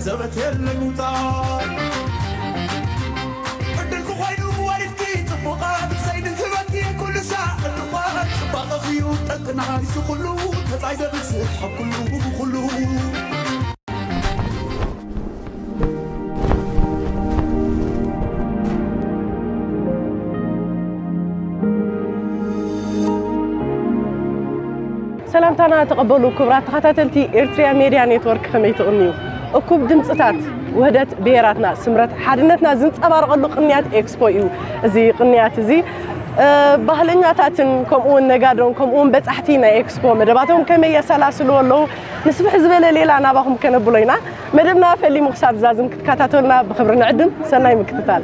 ዘበት የለኝ ውጣ ዕድል ክኾይኑ ዋሪድኪ ጽቡቓት ሰይድን ክበኪ ኩሉ ሳዕ ዕድቋት ጽባቐኽዩ ጠቅና ይሱ ኩሉ ተጻይ ዘብዝሕ ኣብ ኩሉ ብኩሉ ሰላምታና ተቐበሉ ክቡራት ተኸታተልቲ ኤርትሪያ ሜድያ ኔትወርክ፣ ከመይ ትቕንዩ? እኩብ ድምፅታት ውህደት ብሄራትና፣ ስምረት ሓድነትና ዝንፀባረቐሉ ቅንያት ኤክስፖ እዩ። እዚ ቅንያት እዚ ባህለኛታትን ከምኡውን ነጋዶን ከምኡውን በፃሕቲ ናይ ኤክስፖ መደባቶም ከመይ የሰላስልዎ ኣለዉ፣ ንስፍሕ ዝበለ ሌላ ናባኹም ከነብሎ ኢና። መደብና ፈሊሙ ክሳብ ዝዛዝም ክትከታተሉና ብኽብሪ ንዕድም። ሰናይ ምክትታል።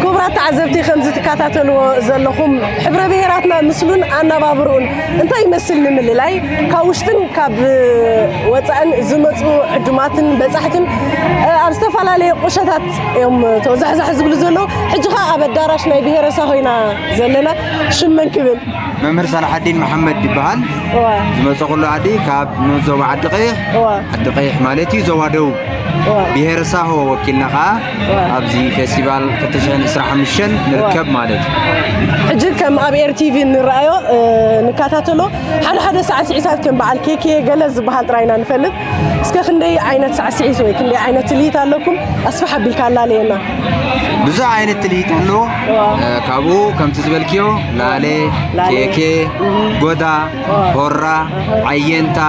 ክቡራት ተዓዘብቲ፣ ከምዚ ትከታተልዎ ዘለኹም ሕብረ ብሄራትና ምስሉን ኣነባብርኡን እንታይ ይመስል ንምልላይ ካብ ውሽጥን ካብ ወፃእን ዝመፁ ዕዱማትን በፃሕትን ኣብ ዝተፈላለየ ቁሸታት እዮም ተወዛሕዛሕ ዝብሉ ዘለዉ። ሕጂ ኸዓ ኣብ ኣዳራሽ ናይ ብሄረ ሳሆ ኢና ዘለና። ሽም መን ክብል? መምህር ሳላሓዲን መሓመድ ይበሃል። ዝመፀኹሉ ዓዲ ካብ ንኡስ ዞባ ዓዲ ቀይሕ፣ ዓዲ ቀይሕ ማለት እዩ ዞባ ደቡብ። ብሄረ ሳሆ ወኪልና ከዓ ኣብዚ ፌስቲቫል ክልተ ሽሕን ዕስራን ሓሙሽተን ንርከብ ማለት እዩ። ሕጂ ከም ኣብ ኤርቲቪ ንረኣዮ ንከታተሎ ሓደ ሓደ ሳዕስዒታት ከም በዓል ኬኬ ገለ ዝበሃል ጥራይ ኢና ንፈልጥ። እስከ ክንደይ ዓይነት ሳዕስዒት ወይ ክንደይ ዓይነት ትልሂት ኣለኩም ኣስፍሕ ኣቢልካ ኣላለየና። ብዙሕ ዓይነት ትልሂት ኣለዎ። ካብኡ ከምቲ ዝበልክዮ ላሌ፣ ላሌ። ኬኬ፣ ጎዳ፣ ሆራ፣ ዓየንታ፣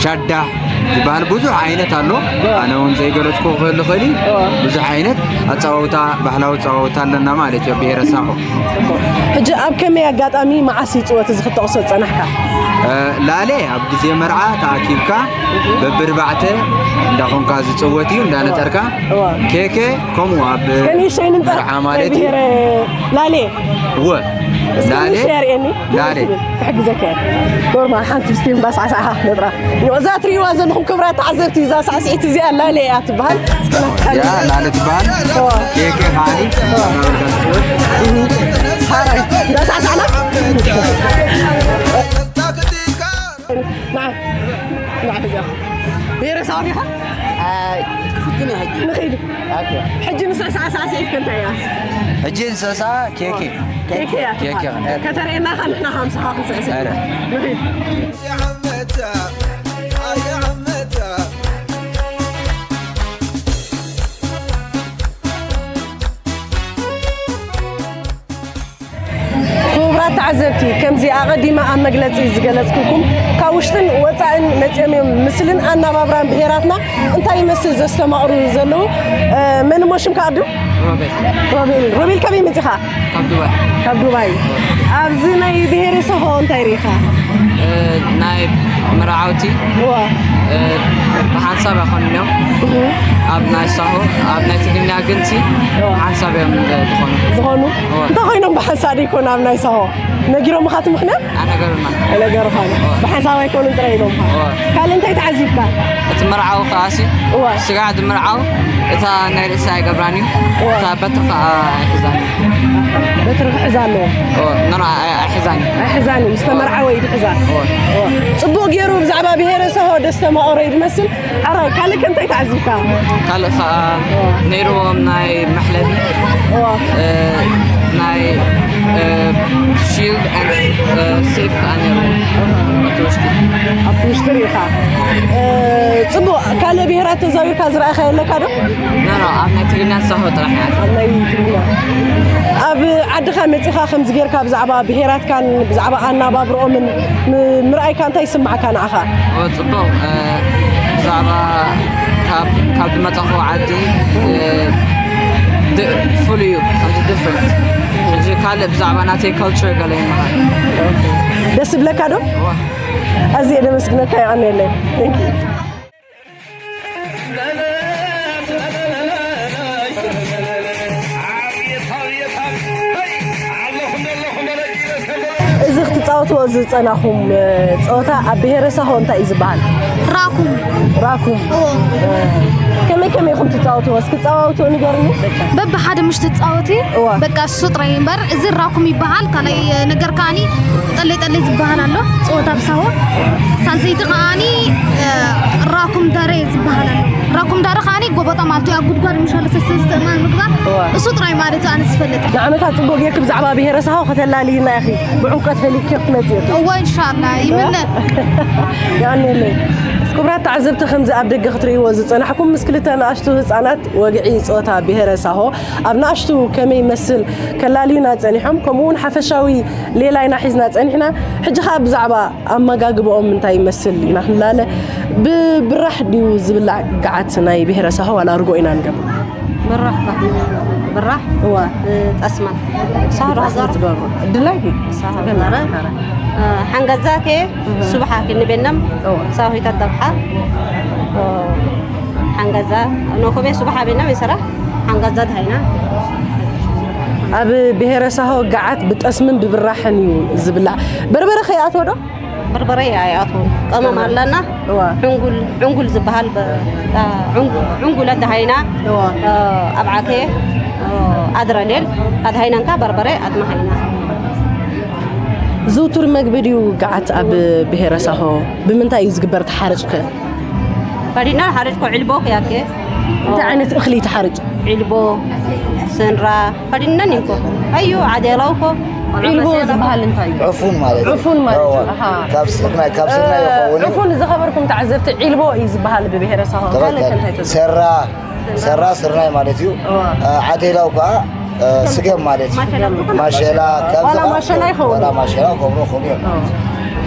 ሻዳሕ ዝበሃል ብዙሕ ዓይነት ኣሎ። ኣነ እውን ዘይገለፅኩ ክህል ይኽእል እዩ። ብዙሕ ዓይነት ኣፀዋውታ፣ ባህላዊ ኣፀዋውታ ኣለና ማለት እዩ። ብሄረ ሳሆ። ሕጂ ኣብ ከመይ ኣጋጣሚ መዓስ ይፅወት እዚ ክትጠቕሶ ዝፀናሕካ? ላሌ ኣብ ግዜ መርዓ ተኣኪብካ በብርባዕተ እንዳኾንካ ዝፅወት እዩ እንዳነጠርካ። ኬኬ ከምኡ ኣብ እስከ ንእሽተይ ንንጠር። መርዓ ማለት እዩ። ብሄረ ላሌ። እወ። እስከ ላሌ። ንእሽተይ ኣርእየኒ። ላሌ። ክሕግዘካ እየ። ኖርማል ሓንቲ ብስቲም ባስዓሳኻ ነጥራ። እዛ ትርእይዋ ዘለኹም ክብራት ተዓዘብቲ እዛ ሳዕስዒት እዚኣ ላሌ እያ ትበሃል። እስከ ናትካ ያ ላሌ ትበሃል። እወ። ኬኬ ከዓኒ እናበልካ ትፅወት። ሓራይ። እንዳሳዕሳዕና። ንዓ ንዓ ሕጂ ብሄረሰብ ዲኻ? ኣይ ክፍትን ሕጂ ንኸይድ ኦኬ። ሕጂ ንስዕሳዕ ሳዕስዒት ከንታይ እያ? ሕጂ ንስዕሳዕ ኬኬ ኬኬ እያ ኬኬ ትበሃል። ከተርእየና ኢኻ ንሕና ሃምሳኻ ክንስዕስዕ ኧረ። ንኸይድ። ክቡራት ተዓዘብቲ፣ ከምዚ ኣቐዲመ ኣብ መግለጺ ዝገለጽኩልኩም፣ ካብ ውሽጥን ወጻእን መጺኦም እዮም ምስልን ኣነባብራን ብሄራትና እንታይ ይመስል ዘስተማቕሩ ዘለዉ። መን እሞ ሽምካ ቅድም? ሮቤል። ሮቤል፣ ሮቤል ካበይ መጺኻ? ካብ ዱባይ። ካብ ዱባይ። ኣብዚ ናይ ብሄረ ሳሆ እንታይ ርኢኻ? ናይ መርዓውቲ እዋ። ብሓንሳብ ኣይኮኑን እዮም ኣብ ናይ ሳሆ ኣብ ናይ ትግርኛ ግንቲ ሓንሳብ እዮም ዝኾኑ ዝኾኑ እንታይ ኮይኖም ብሓንሳብ ደይኮኑ ኣብ ናይ ሳሆ ነጊሮምኻ እቲ ምኽንያት ኣነገርና ኣይነገሩኻን ብሓንሳብ ኣይኮኑን ጥራይ ኢሎምኻ ካልእ እንታይ ተዓዚብካ እቲ መርዓዊ ከኣሲ እዋ ስጋዕ ዝምርዓው እታ ናይ ርእሲ ኣይገብራን እዩ እዋ እታ በትሪ ከኣ ኣይሕዛን እዩ በትሪ ክሕዛ ኣለዎ እዋ ነራ ኣይሕዛን እዩ ኣይሕዛን እዩ ምስ ተመርዓወ እዩ ዝሕዛ እዋ እዋ ጽቡቕ ገይሩ ብዛዕባ ብሄረ ሳሆ ደስተማቕሮ እዩ ዝመስል ኣራይ ካልእ ከ እንታይ ተዓዚብካ ካልእ ከኣ ነይርዎም ናይ መሕለቢ ናይ shield and safe ከኣ ነይሩ ኣብቲ ውሽጢ ኣብቲ ውሽጢ ርኢኻ ጽቡቕ ካልእ ብሄራት ተዛዊርካ ዝረኣኻ የለካ ዶ ኖ ኖ ኣብ ናይ ትግርኛ ዝሳሆ ጥራሕ እያ ኣብ ናይ ትግርኛ ኣብ ዓድኻ መጺኻ ከምዚ ጌርካ ብዛዕባ ብሄራትካን ብዛዕባ ኣናባብርኦምን ምርኣይካ እንታይ ይስማዓካ ንዓኻ ጽቡቕ ብዛዕባ ካብ ዝመጻኹ ዓዲ ፍሉይ እዩ ከምዚ different ሕጂ ካልእ ብዛዕባ ናተይ culture ገለ ይመሃር ደስ ይብለካ ዶ ኣዝየ ደመስግነካ የቐንየለይ እዚ ክትፃወትዎ ዝፀናኹም ፀወታ ኣብ ብሄረ ሳሆ እንታይ እዩ ዝበሃል? ራኩም። ራኩም። ከመይ ከመይ ኢኹም ትፃወትዎ? እስኪ ፀዋውትዎ ንገርኒ። በብሓደ ምሽ ትፃወቲ በቃ እሱ ጥራይ እምበር እዚ ራኩም ይበሃል። ካልኣይ ነገር ከዓኒ ጠለይ ጠለይ ዝበሃል ኣሎ ፀወታ ብሳሆ። ሳልሰይቲ ከዓኒ ራኩም ዳሬ ዝበሃል ኣሎ። ራኩም ዳሬ ከዓኒ ጎቦጣ ማለት እዩ። ኣብ ጉድጓድ ምሻለ ሰስተ እማን ምግባር እዋ። እሱ ጥራይ ማለት እዩ። ኣነ ዝፈልጥ ንዓመታ ጽቡቅ ጌርኪ ብዛዕባ ብሄረ ሳሆ ከተላልይና ኢኺ። ብዕምቀት ፈሊጥኪ ክትመጽኢ ኢኺ። እዋ፣ ኢንሻኣላ፣ ይምነ። ያኔለይ። ክቡራት ተዓዘብቲ፣ ከምዚ ኣብ ደገ ክትርእይዎ ዝጸናሕኩም ምስ ክልተ ንኣሽቱ ህጻናት ወግዒ ጾታ ብሄረ ሳሆ ኣብ ንኣሽቱ ከመይ ይመስል ከላልዩና ጸኒሖም፣ ከምኡ እውን ሓፈሻዊ ሌላ ኢና ሒዝና ጸኒሕና። ሕጂ ኸኣ ብዛዕባ ኣመጋግባኦም እንታይ ይመስል ኢና ክንላለ። ብብራሕ ድዩ ዝብላዕ ገዓት ናይ ብሄረ ሳሆ ዋላ ርጎ ኢና ንገብር? ብራሕ፣ ብራሕ፣ እዋ። ጠስማን። ሳሆ ዶ ሃገሩ? ትገብሩ? ድላይ ድዩ? ሳሆ ገና። ነበረ። ሓንገዛ ከ እህ። ሱብሓ ክንቤነም እዋ። ሳሆ ይተደብሓ። ሓንገዛ፣ ኖኮቤ ሱብሓ ቤነም ይሰራሕ። ሓንገዛ ድሃይና። ኣብ ብሄረ ሳሆ ገዓት ብጠስምን ብብራሕን እዩ ዝብላዕ። በርበረ ከይኣትዎ ዶ? በርበረ ኣይኣትዎን። ቀመም ኣለና። እዋ። ዕንጉል፣ ዕንጉል ዝበሃል በ-፣ አ፣ ዕንጉ-፣ ዕንጉል ኣድሃይና። እዋ። አ፣ ኣብ ዓኬ፣ አ፣ ኣድረኔል ኣድሃይናንካ በርበረ ኣድማሃይና። ዝውቱር መግቢ ድዩ ገዓት ኣብ ብሄረ ሳሆ? ብምንታይ እዩ ዝግበር? ተሓርጭ ከ? ፈዲና ሓርጭ ኮ ዒልቦ ክያኬ። እንታይ ዓይነት እኽሊ ተሓርጭ? ዒልቦ፣ ስንራ፣ ፈዲነን እኮ። ኣዩ፣ ዓዴላው እኮ። ዒልቦ ዝበሃል እንታይ እዩ? ዕፉን ማለት እዩ። ዕፉን ማለት እዩ። እዋ። ኣሃ። ካብ ስርናይ፣ ካብ ስርናይ እ፣ ይኸውን እዩ። ዕፉን ዝኸበርኩም ተዓዘብቲ ዒልቦ እዩ ዝበሃል ብብሄረ ሳሆ። ትኽክል። ካልእ ከ እንታይ ተዝብሉ? ሰራ፣ ሰራ ስርናይ ማለት እዩ። እዋ። እ፣ ዓዴላው ከዓ፣ እ፣ ስገም ማለት እዩ። ማሸላ፣ ማሸላ፣ ካብ ዋላ ዝኻ-፣ ማሸላ ይኸውን። ዋላ ማሸላ ክገብሮ ይኽእሉ እዮም። እዋ።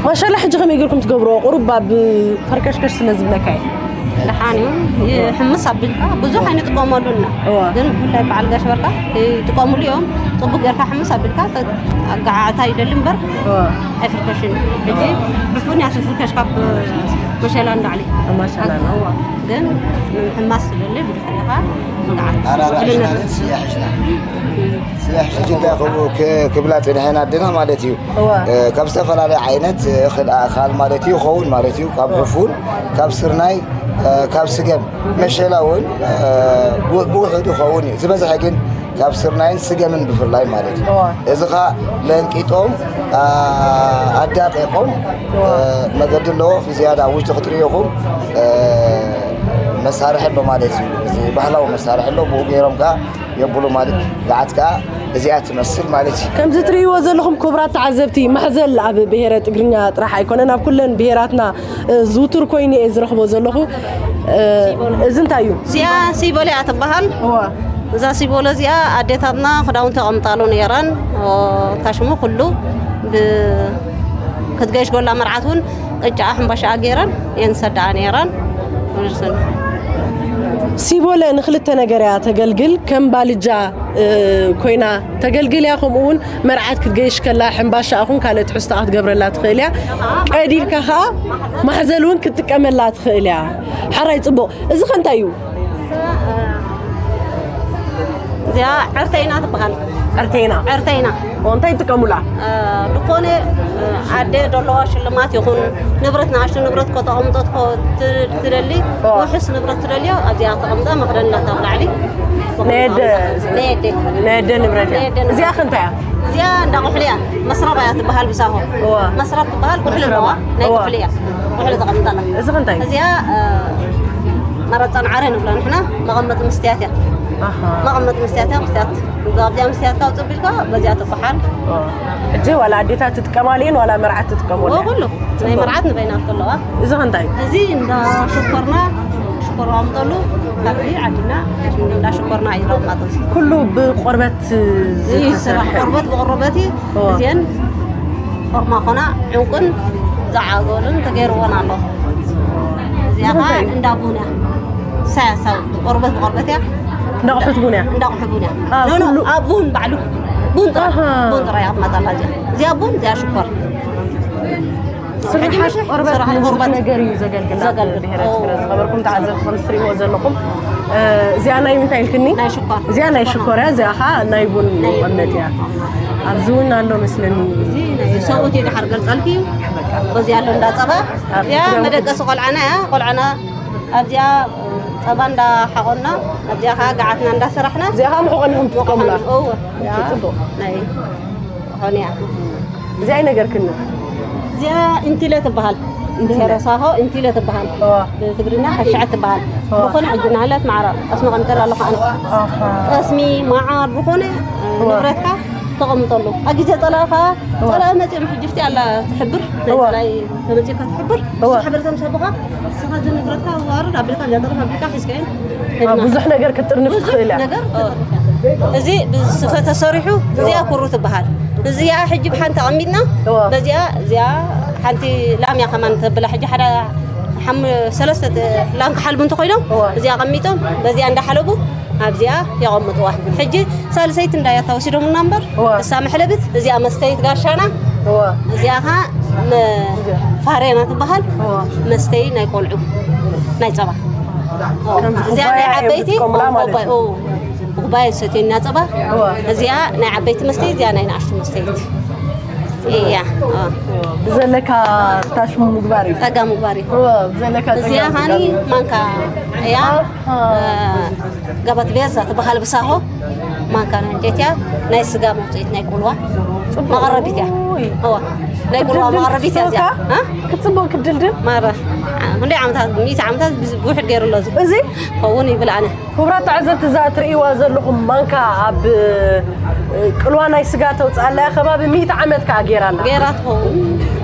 ማሸላ ሕጂ ከመይ ጌርኩም ትገብርዎ? ቁሩብ ኣብ ፈርከሽከሽ ስለ ዝብለካ እዩ። ደሓን እዩ። ይሕምስ ኣቢልካ ብዙሕ ኣይንጥቀመሉና። እዋ። ግን ብፍላይ በዓል ጋሽ በርካ ይጥቀሙሉ እዮም። ጽቡቅ ጌርካ ሕምስ ኣቢልካ ተ-፣ ኣገዓዕታ ይደሊ እምበር እዋ። ኣይፍርከሽን። ሕጂ ዕፉን እያ ትፍርከሽ ካብ መሸላ ንላዕሊ። ማሻላ። እዋ። ግን ንምሕማስ ዝደሊ ብድሕሪኻ ምግዓት። ኣራራሽ ውሕልነት። ማለት ስያሕሽና። ስያሕሽ እንታይ ክብ-፣ ክ-፣ ክብላ ጽንሐን ኣድና ማለት እዩ። እዋ። እ፣ ካብ ዝተፈላለየ ዓይነት እኽል ኣእኻል ማለት እዩ፣ ይኸውን ማለት እዩ። ካብ ዕፉን፣ ካብ ስርናይ፣ እ፣ ካብ ስገም፣ መሸላ እውን፣ እ፣ ብ-፣ ብውሑዱ ይኸውን እዩ። ዝበዝሐ ግን ካብ ስርናይን ስገምን ብፍላይ ማለት እዩ። እዋ። እዚ ኸኣ ለንቂጦም፣ ኣ-፣ ኣዳቂቖም፣ እዋ። እ፣ መገዲ ኣለዎ። ብዝያዳ ኣብ ውሽጢ ክትርእዮ ኢኹም፣ እ፣ መሳርሒ ኣሎ ማለት እዩ። እዚ ባህላዊ መሳርሒ ኣሎ። ብኡ ገይሮም ከኣ የብሉ ማለት ገዓት ከኣ እዚኣ ትመስል ማለት እዩ። ከምዚ ትርእይዎ ዘለኹም ክቡራት ተዓዘብቲ፣ ማሕዘል ኣብ ብሄረ ትግርኛ ጥራሕ ኣይኮነን፣ ኣብ ኩለን ብሄራትና፣ እ፣ ዝውቱር ኮይኑ እየ ዝረኽቦ ዘለኹ። እ፣ እዚ እንታይ እዩ? እዚኣ ሲቦለ እያ ትበሃል። እዋ። እዛ ሲቦለ እዚኣ ኣዴታትና ክዳውንቲ የቐምጣሉ ነይረን። ኦ፣ ታሽሙ ኩሉ ብ-፣ ክትገሽ ጎላ መርዓት እውን ቅጫኣ ሕምባሻኣ ገይረን እየን ዝሰድኣ ነይረን። ወልስን። ሲቦለ ንኽልተ ነገር እያ ተገልግል። ከም ባልጃ፣ እ፣ ኮይና ተገልግል እያ። ከምኡ እውን መርዓት ክትገይሽ ከላ ሕምባሻ ኣኹን ካልእ ትሕዝቶ ክትገብረላ ትኽእል እያ። ቀዲድካ ኸዓ ማሕዘል እውን ክትጥቀመላ ትኽእል እያ። ሓራይ ጽቡቕ። እዚ ኸ እንታይ እዩ? እዚኣ ዕርተይና ትበሃል። ዕርተይና? ዕርተይና። ኦ፣ እንታይ ይጥቀሙላ? እ፣ ዝኾነ፣ እ፣ ኣደ ደለዋ ሽልማት ይኹን ንብረት፣ ንኣሽቱ ንብረት ከተቐምጦ ትኾ-፣ ት-፣ ትደሊ፣ ኦ። ውሑስ ንብረት ትደልዮ ኣብዚኣ ተቐምጣ፣ መኽደን እንዳታ ኣብ ላዕሊ። ናይ ኣደ፣ ናይ ኣደ። ናይ ኣደ ንብረት እያ። ናይ ኣደ ንብረት። እዚኣ ከ እንታይ እያ? እዚኣ እንዳ ቁሕሊ እያ። መስረባ እያ ትበሃል ብሳሆ። እዋ። መስረብ ትበሃል፣ ቁሕሊ መስረባ። ኣለዋ። ናይ እዋ። ቁሕሊ እያ። ቁሕሊ ተቐምጣላ። እዚ ከ እንታይ እዩ? እዚኣ፣ እ፣ መረፃን ዓረ ንብላ ንሕና፣ መቐመጢ መስትያት እያ። ኣሃ። መቐመጢ መስትያት እያ፣ መስትያት። ኣብዚኣ መስትያት ካብ ጽቢልካ፣ በዚኣ ትበሃል። ኦ። እጂ ዋላ ኣዴታት ትጥቀማሉ እየን፣ ዋላ መርዓት ትጥቀማሉ እየን? ኩሉ። ናይ ጽቡቕ። መርዓት ንበይና ከለዋ። እዚ ከ እንታይ? እዚ እንዳ ሽኮርና፣ ሽኮር ኣምጠሉ፣ ካብዚ ዓድና፣ እንዳ ሽኮርና እዩ ዝቕመጥ እዚ። ኩሉ ብቆርበት ይስራሕ። ዝተሰርሐ። ቆርበት ብቆርበት እዩ። ኦ። እዚአን ኦርማ ኮና ዕንቁን ዝዓገሉን ተገይርወን ኣሎ። እዚኣ እዚ ከ እንታይ እዩ? እንዳ ቡን እያ። ሳያ ሳው ቆርበት ብቆርበት እያ። እንዳ ኣቑሑት ቡን እያ? እንዳ ኣቑሑ ቡን እያ። አ፣ ኖ፣ ኖ፣ ኩሉ ኣብ ቡን ባዕሉ። ቡን ጥራይ። ኣሃ። ቡን ጥራይ እያ ትመጣላ እዚኣ። እዚኣ ቡን፣ እዚኣ ሽኮር። ስርሓት ሕጂ ቆርበት ስርሓት ንብዙሕ ቆርበት ነገር እዩ ዘገልግል። ዘገልግል። ብሄረ ኦ። ትግረ ዝኸበርኩም ተዓዘብቲ ከም እትሪእዎ ዘለኹም፣ እ፣ እዚኣ ናይ ምንታይ ኢልክኒ? ናይ ሽኮር። እዚኣ ናይ ሽኮር እያ፣ እዚኣ ኸዓ ናይ ቡን ናይ መቐመጢ እያ። ኣብዚ እውን ኣሎ መስለኒ። እዚ ናይ ሰብኡት እዩ፣ ድሓር ገልጸልኪ እዩ። በዚ ኣሎ እንዳ ጸባ። ኣብ እዚኣ ክረምቲ መደቀሲ ቆልዓና እያ፣ ቆልዓና ኣብዚኣ ጸባ እንዳሓቆና፣ ኣብዚኣ ኸዓ ገዓትና እንዳሰራሕና። እዚኣ ኸዓ መሕቆኒኹም ትጥቀሙላ? እወ። ጽቡቕ። ናይ ኾንያ። እዚኣ ኣይነገርክኒ። እዚኣ ኢንቲለ ትበሃል። ብሄረ ሳሆ እንቲለ ትበሃል። ብትግርኛ ከሽዐት ትበሃል። ብኾነ ሕጂ ናህለት ማዕረ ጠስሚ ቀምጠላ ኣለኹ ኣነ። ጠስሚ፣ መዓር፣ ብኾነ ንብረትካ ተቐምጠሉ። ኣብ ግዜ ጸላእኻ ጸላእ መጺኦም ሕጅፍቲ ኣላ ትሕብር። ናይ ጸላኢ ተመጺእካ ትሕብር። እዋ። ሓበሬታ ምስ ሃቡኻ ንስኻ እዚ ንብረትካ ዋርድ ኣቢልካ እዚኣ ጠለፍ ኣቢልካ ሒዝካዮ ብዙሕ ነገር ክትጥርንፍ ትኽእል እያ። ነገር እዚ ብስፈ ተሰሪሑ እዚኣ ኩሩ ትበሃል። እዚኣ ሕጂ ብሓንቲ ኣቐሚጥና እዋ። በዚኣ እዚኣ ሓንቲ ላም እያ ከማን ተብላ ሕጂ ሓደ ሓም- ሰለስተ ላም ክሓልቡ እንተኮይኖም እዋ። እዚኣ ኣቐሚጦም በዚኣ እንዳሓለቡ ኣብዚኣ የቐምጥዋ። ሕጂ ሳልሰይቲ እንዳያ ተወሲዶምና እምበር እዋ። እሳ መሕለብት እዚኣ መስተይት ጋሻና እዋ። እዚኣ ኸዓ መ- ፋሬና ትበሃል እዋ። መስተይ ናይ ቆልዑ ናይ ጸባ ከምዚ እዚኣ ናይ ኩባያ ዓበይቲ እዮም ዝጥቀሙላ ማለት ኩባያ- እዩ። ኦ፣ ብኩባያ ዝሰትየና ጸባ እዋ። እዚኣ ናይ ዓበይቲ መስተይ እዚኣ ናይ ንኣሽቱ መስተይት እያ። ኦ። ብዘለካ ታሽሙ ምግባር እዩ። ጸጋ ምግባር እዩ። እዋ፣ ብዘለካ እዚኣ ጸጋ ኻኒ ምግባር እዩ። ማንካ እያ። ኣሃ። እ፣ ገበት ቤዛ ትበሃል ብሳሆ ማንካ ናይ ዕንጨይትያ ናይ ስጋ መውፅኢት ናይ ቁልዋ ጽቡቕ። መቐረቢት እያ። ኡይ። እዋ። ናይ ቁልዋ ክትድልድል መቐረቢት እያ እዚኣ። ክትስእካ? እ? ክትጽቡቕ ክትድልድል? ማራ። ክንደይ ዓመታት፣ ሚእቲ ዓመታት ብዝ- ብውሕድ ገይሩ ኣሎ እዚ። እዚ? ኸውን ይብል ኣነ። ክቡራት ተዓዘብቲ፣ እዛ እትርእይዋ ዘለኹም ማንካ ኣብ፣ እ፣ ቅልዋ ናይ ስጋ ተውፅኣላ እያ። ከባቢ ሚእቲ ዓመት ከኣ ገይራ ኣላ። ገይራ ትኸውን።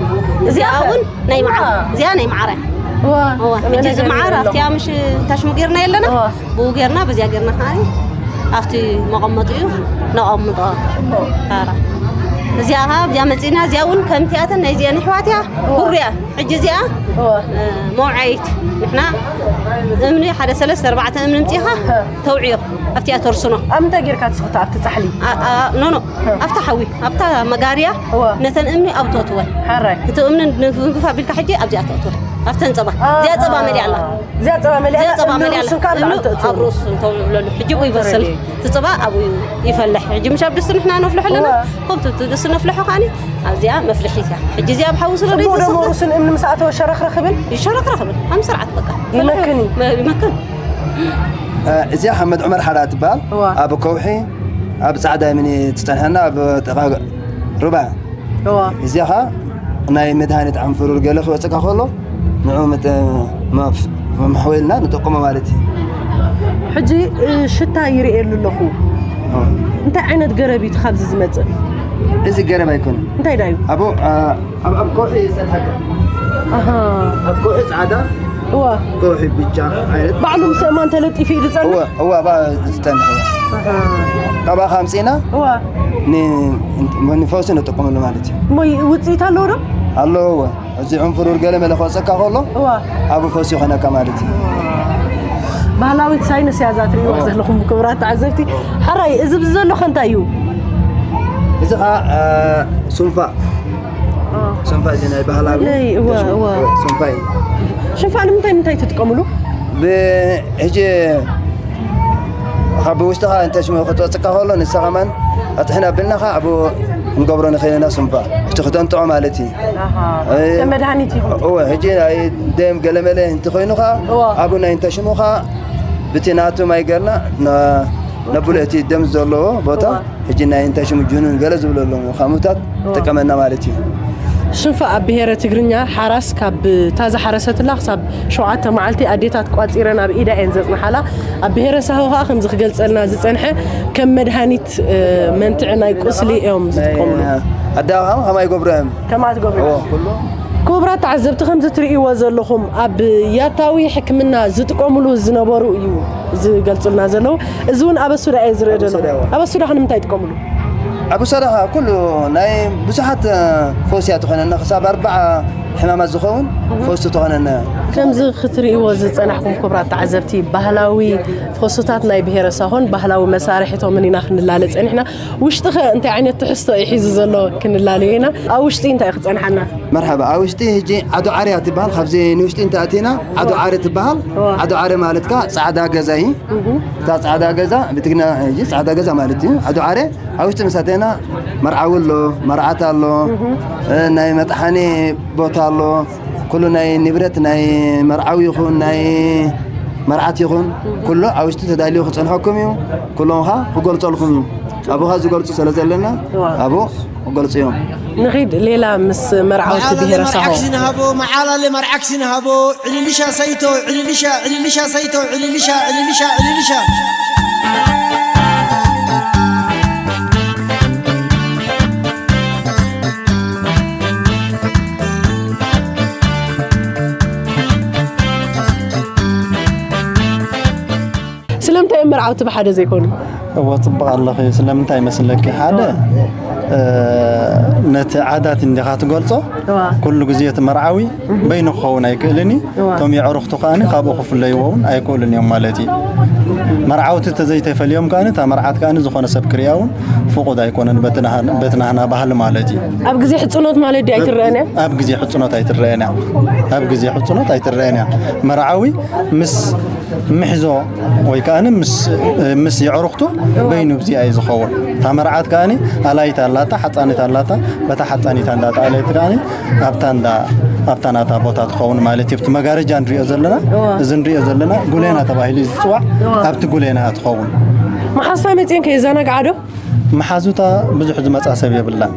እዚኣ እዚኣ ኸ? እውን ናይ መዓር። እዋ። እዚኣ ናይ መዓር እያ። እዋ። እዋ። ሕጂ እዚ መዓር ኣብቲ ምሽ ታሽሙ ጌርና የለና? እዋ። ብኡ ጌርና፣ በዚኣ ጌርና ከኣ ኣብቲ መቐመጢኡ ነቐምጦ። ጽቡቕ። ታራ። እዚኣ ኸኣ ኣብዚኣ መጺእና፣ እዚኣ እውን ከምቲኣተን ናይ እዚኣን ኣሕዋት እያ። እዋ። ኩሩ እያ። ሕጂ እዚኣ፣ እዋ። እ፣ መውዓይት። ንሕና እምኒ ሓደ ሰለስተ ኣርባዕተ እምኒ ምጺኻ እ። ተውዕዮ። ኣብቲኣ ተርስኖ። ኣብ ምንታይ ጌርካ ትስኽቶ? ኣብቲ ጻሕሊ? ኣ-፣ ኣ-፣ ኖ፣ ኖ። እ። ኣብታ ሓዊ፣ ኣብታ መጋርያ እዋ። ነተን እምኒ ኣብኡ ተእትወን። ሓራይ። እቲ እምኒ ንፍንግፍ ኣቢልካ ሕጂ ኣብዚኣ ተእትወን። ኣብተን ጸባ። ኣሃ። እዚኣ ጸባ መሊኣ ኣላ። እዚኣ ጸባ መሊኣ እዚኣ ኣላ፣ ጸባ እምኒ መሊኣ ኣላ። ርእሱ እንካብ እምኒ ላዕሊ ተእትዎ። ኣብ ርእሱ እንተውዕለሉ። ሕጂ ብኡ ይበስል። ተረድኤ። እቲ ጸባ ኣብኡ ይፈለሕ። ሕጂ ምሽ ኣብ ድስቲ ንሕና ነፍልሖ ኣለና። እዋ። ከምቲ እቲ ድስቲ ነፍልሖ ከኣኒ ኣብዚኣ መፍልሒት እያ። ሕጂ እዚኣ ኣብ ሓዊ ስለ ጽቡቕ ደሞ ዘይተሰኽተት ርእሱን እምኒ ምስ ኣተወ ሸረኽረኽ ይብል? ይሸረኽረኽ ይብል። ከም ስርዓት በቃ። ይመክን እዩ። መ-፣ ይመክን። እ፣ እዚኣ ሓመድ ዑመር ሓራ ትበሃል። እዋ። ኣብ ከውሒ፣ ኣብ ጻዕዳ እምኒ ትጸንሐና፣ ኣብ ጥቓ ሩባ። እዋ። እዚኣ ኸኣ ናይ መድሃኒት ዓንፍሩር ገለ ክወጽእካ ከሎ፣ ንዑ መተ-፣ መፍ-፣ መሕወልና ንጥቀሞ ማለት እዩ። ሕጂ፣ እ፣ ሽታ ይርእየሉ ኣለኹ። እዋ። እንታይ ዓይነት ገረብ እዩ እቲ ካብዚ ዝመጽእ? እዚ ገረብ ኣይኮነን። እንታይ ዳዩ? ኣብኡ፣ ኣ፣ ኣብ፣ ኣብ ከውሒ ይጸንሐካ። ኣሃ። ኣብ ከውሒ ጻዕዳ፣ እዋ። ከውሒ ብጫ ዓይነት። ባዕሉ ምስ እማን ተለጢፉ እዩ ዝጸንሕ? እዋ፣ እዋ፣ ባ-፣ ዝጸንሕ፣ እዋ። ኣሃ። ካባኻ ኣምጺእና እዋ። ን-፣ ንፈውሲ ንጥቀመሉ ማለት እዩ። እሞ ይ-፣ ውጽኢት ኣለዎ ዶ? ኣለዎ፣ እዋ። እዚ ዕንፍሩር ገለ መለ ክወጸካ ከሎ፣ እዋ። ኣብ ፈውሲ ይኾነካ ማለት እዩ። ባህላዊት ሳይንስ እያ እዛ ትርእይዋ እዋ። ዘለኹም ክቡራት ተዓዘብቲ። እዋ። ሓራይ፣ እዚ ብዚ ዘሎ ከ እንታይ እዩ? እዚ ኸዓ፣ እ፣ ሱንፋ። ኦ። ሱንፋ እዚ ናይ ባህላዊ እይ፣ እዋ፣ እዋ። ሱንፋ እዩ። ሽንፋ ንምንታይ ንምንታይ ትጥቀምሉ? ብ-፣ ሕጂ ካብ ውሽጥኻ እንተ ሽሙ ክትወጽካ ከሎ ንሳ ከማን ኣጥሕና ብልና ኸዓ ኣብኡ ክንገብሮ ንኽእል ኢና ሱንፋ። እቲ ክተንጥዖ ማለት እዩ። ኣሃ። እ፣ ከም መድሃኒት ይኹን። እወ፣ ሕጂ ናይ ደም ገለመለ እንተ ኮይኑ ኸዓ እዋ። ኣብኡ ናይ እንተ ሽሙ ኸዓ ብቲ ናቱ ማይ ገርና ነ-፣ ነብሎ እቲ ደም ዘለዎ ቦታ እዋ። ሕጂ ናይ እንታይ ሽሙ ጅኑን ገለ ዝብሉ ኣለዉ፣ ከምኡታት እዋ። ትጥቀመና ማለት እዩ። ሽንፋ ኣብ ብሄረ ትግርኛ ሓራስ ካብ እታ ዝሓረሰትላ ክሳብ ሸውዓተ መዓልቲ ኣዴታት ቋጺረን ኣብ ኢዳ እየን ዘጽንሓላ። ኣብ ብሄረ ሳሆ ከኣ ከምዚ ክገልጸልና ዝጸንሐ ከም መድሃኒት፣ እ፣ መንትዒ ናይ ቁስሊ እዮም ናይ ዝጥቀምሉ። ኣደኻ ከማይ ይገብሩ እዮም። ከምኣ ትገብሩ። እዎ፣ ኩሉ። ክቡራት ተዓዘብቲ ከምዚ ትርእይዎ ዘለኹም ኣብ ያታዊ ሕክምና ዝጥቀምሉ ዝነበሩ እዩ ዝገልጹልና ዘለዉ። እዚ እውን ኣብ ኣሱዳ እየ ዝርኢ ዘለኹ። ኣሱዳ እዎ። ኣብ ኣሱዳ ከ ንምንታይ ይጥቀምሉ? ኣብ ኣሱዳ ኩሉ ናይ ብዙሓት፣ እ፣ ፈውሲ እያ ትኾነና። ክሳብ ኣርባዓ ሕማማት ዝኸውን እህ። ፈውሲ ትኾነና። ከምዚ ክትርእይዎ ዝጸናሕኩም ክቡራት ተዓዘብቲ፣ ባህላዊ ፈውስታት ናይ ብሄረ ሳሆን ባህላዊ መሳርሒቶምን ኢና ክንላለ ጸኒሕና። ውሽጢ ኸ እንታይ ዓይነት ትሕዝቶ እዩ ሒዙ ዘሎ ክንላለ ኢና። ኣብ ውሽጢ እንታይ እዩ ክጸንሓና? መርሓባ፣ ኣብ ውሽጢ ሕጂ ዓዶ ዓሪ እያ ትበሃል። ካብዚ ንውሽጢ እንተ ኣቲና ዓዶ እዋ። ዓሪ ትበሃል። እዋ። ዓዶ ዓሪ ማለት ከኣ ጻዕዳ ገዛ እዩ። እሁ። እታ ጻዕዳ ገዛ ብትግርኛ ሕጂ ጻዕዳ ገዛ ማለት እዩ። ዓዶ ዓሪ ኣብ ውሽጢ ምስ ኣተና መርዓዊ ኣሎ፣ መርዓት ኣሎ፣ እሁ። እ፣ ናይ መጥሓኒ ቦታ ኣሎ። ኩሉ ናይ ንብረት ናይ መርዓዊ ይኹን ናይ መርዓት ይኹን እሁ። ኩሉ ኣብ ውሽጢ ተዳልዩ ክጸንሐኩም እዩ። ኩሎም ኸኣ ክገልጸልኩም እዩ። ኣቦኻ ዝገልጹ ስለ ዘለና፣ እዋ። ኣቦ ክገልጹ እዮም። ንኺድ ሌላ ምስ መርዓውቲ መዓላለ ብሄረ ሳሆ። መርዓክሲ ንሃቦ፣ መዓላለ መርዓክሲ ንሃቦ፣ ዕልልሻ ሰይቶ፣ ዕልልሻ፣ ዕልልሻ ሰይቶ፣ ዕልልሻ፣ ዕልልሻ፣ ዕልልሻ። ስለምንታይ እዮም መርዓውቲ ብሓደ ዘይኮኑ? እዎ፣ ጽቡቕ ኣለኺ። ስለምንታይ መስለኪ? ሓደ፣ እ፣ ነቲ ዓዳት እንዲኻ ትገልጾ፣ እዋ። ኩሉ ግዜ እቲ መርዓዊ እህ። በይኑ ክኸውን ኣይክእልን እዩ። እዋ። እቶም የዕሩኽቱ ከኣኒ ካብኡ ክፍለይዎ እውን ኣይክእሉን እዮም ማለት እዩ። መርዓውቲ ተዘይተፈልዮም ከኣኒ፣ እታ መርዓት ከኣኒ ዝኾነ ሰብ ክርእያ እውን ፍቑድ ኣይኮነን፣ በቲ ናህ-፣ በቲ ናህና ባህሊ ማለት እዩ። ኣብ ግዜ ሕጽኖት ማለት ድዩ ኣይትረአን እያ? ኣብ ግዜ ሕጽኖት ኣይትረአን እያ። ኣብ ግዜ ሕጽኖት ኣይትረአን እያ። መርዓዊ ምስ ምሕዞ ወይ ከኣ ምስ፣ ምስ የዕሩኽቱ በይኑ ብዚኣ እዩ ዝኸውን። እታ መርዓት ከኣ ኣላይት ኣላታ፣ ሓጻኒት ኣላታ፣ በታ ሓጻኒታ እንዳጠኣለት ከኣ ኣብታ እንዳ፣ ኣብታ ናታ ቦታ ትኸውን ማለት እዩ። ኣብቲ መጋረጃ ንሪኦ ዘለና፣ እዋ። እዚ ንሪኦ ዘለና ጉሌና ተባሂሉ እዩ ዝጽዋዕ። እዋ። ኣብቲ ጉሌና እያ ትኸውን። መሓዝታ መጺኤን ከየዘናግዓ ዶ? መሓዙታ ብዙሕ ዝመጻ ሰብ የብላን።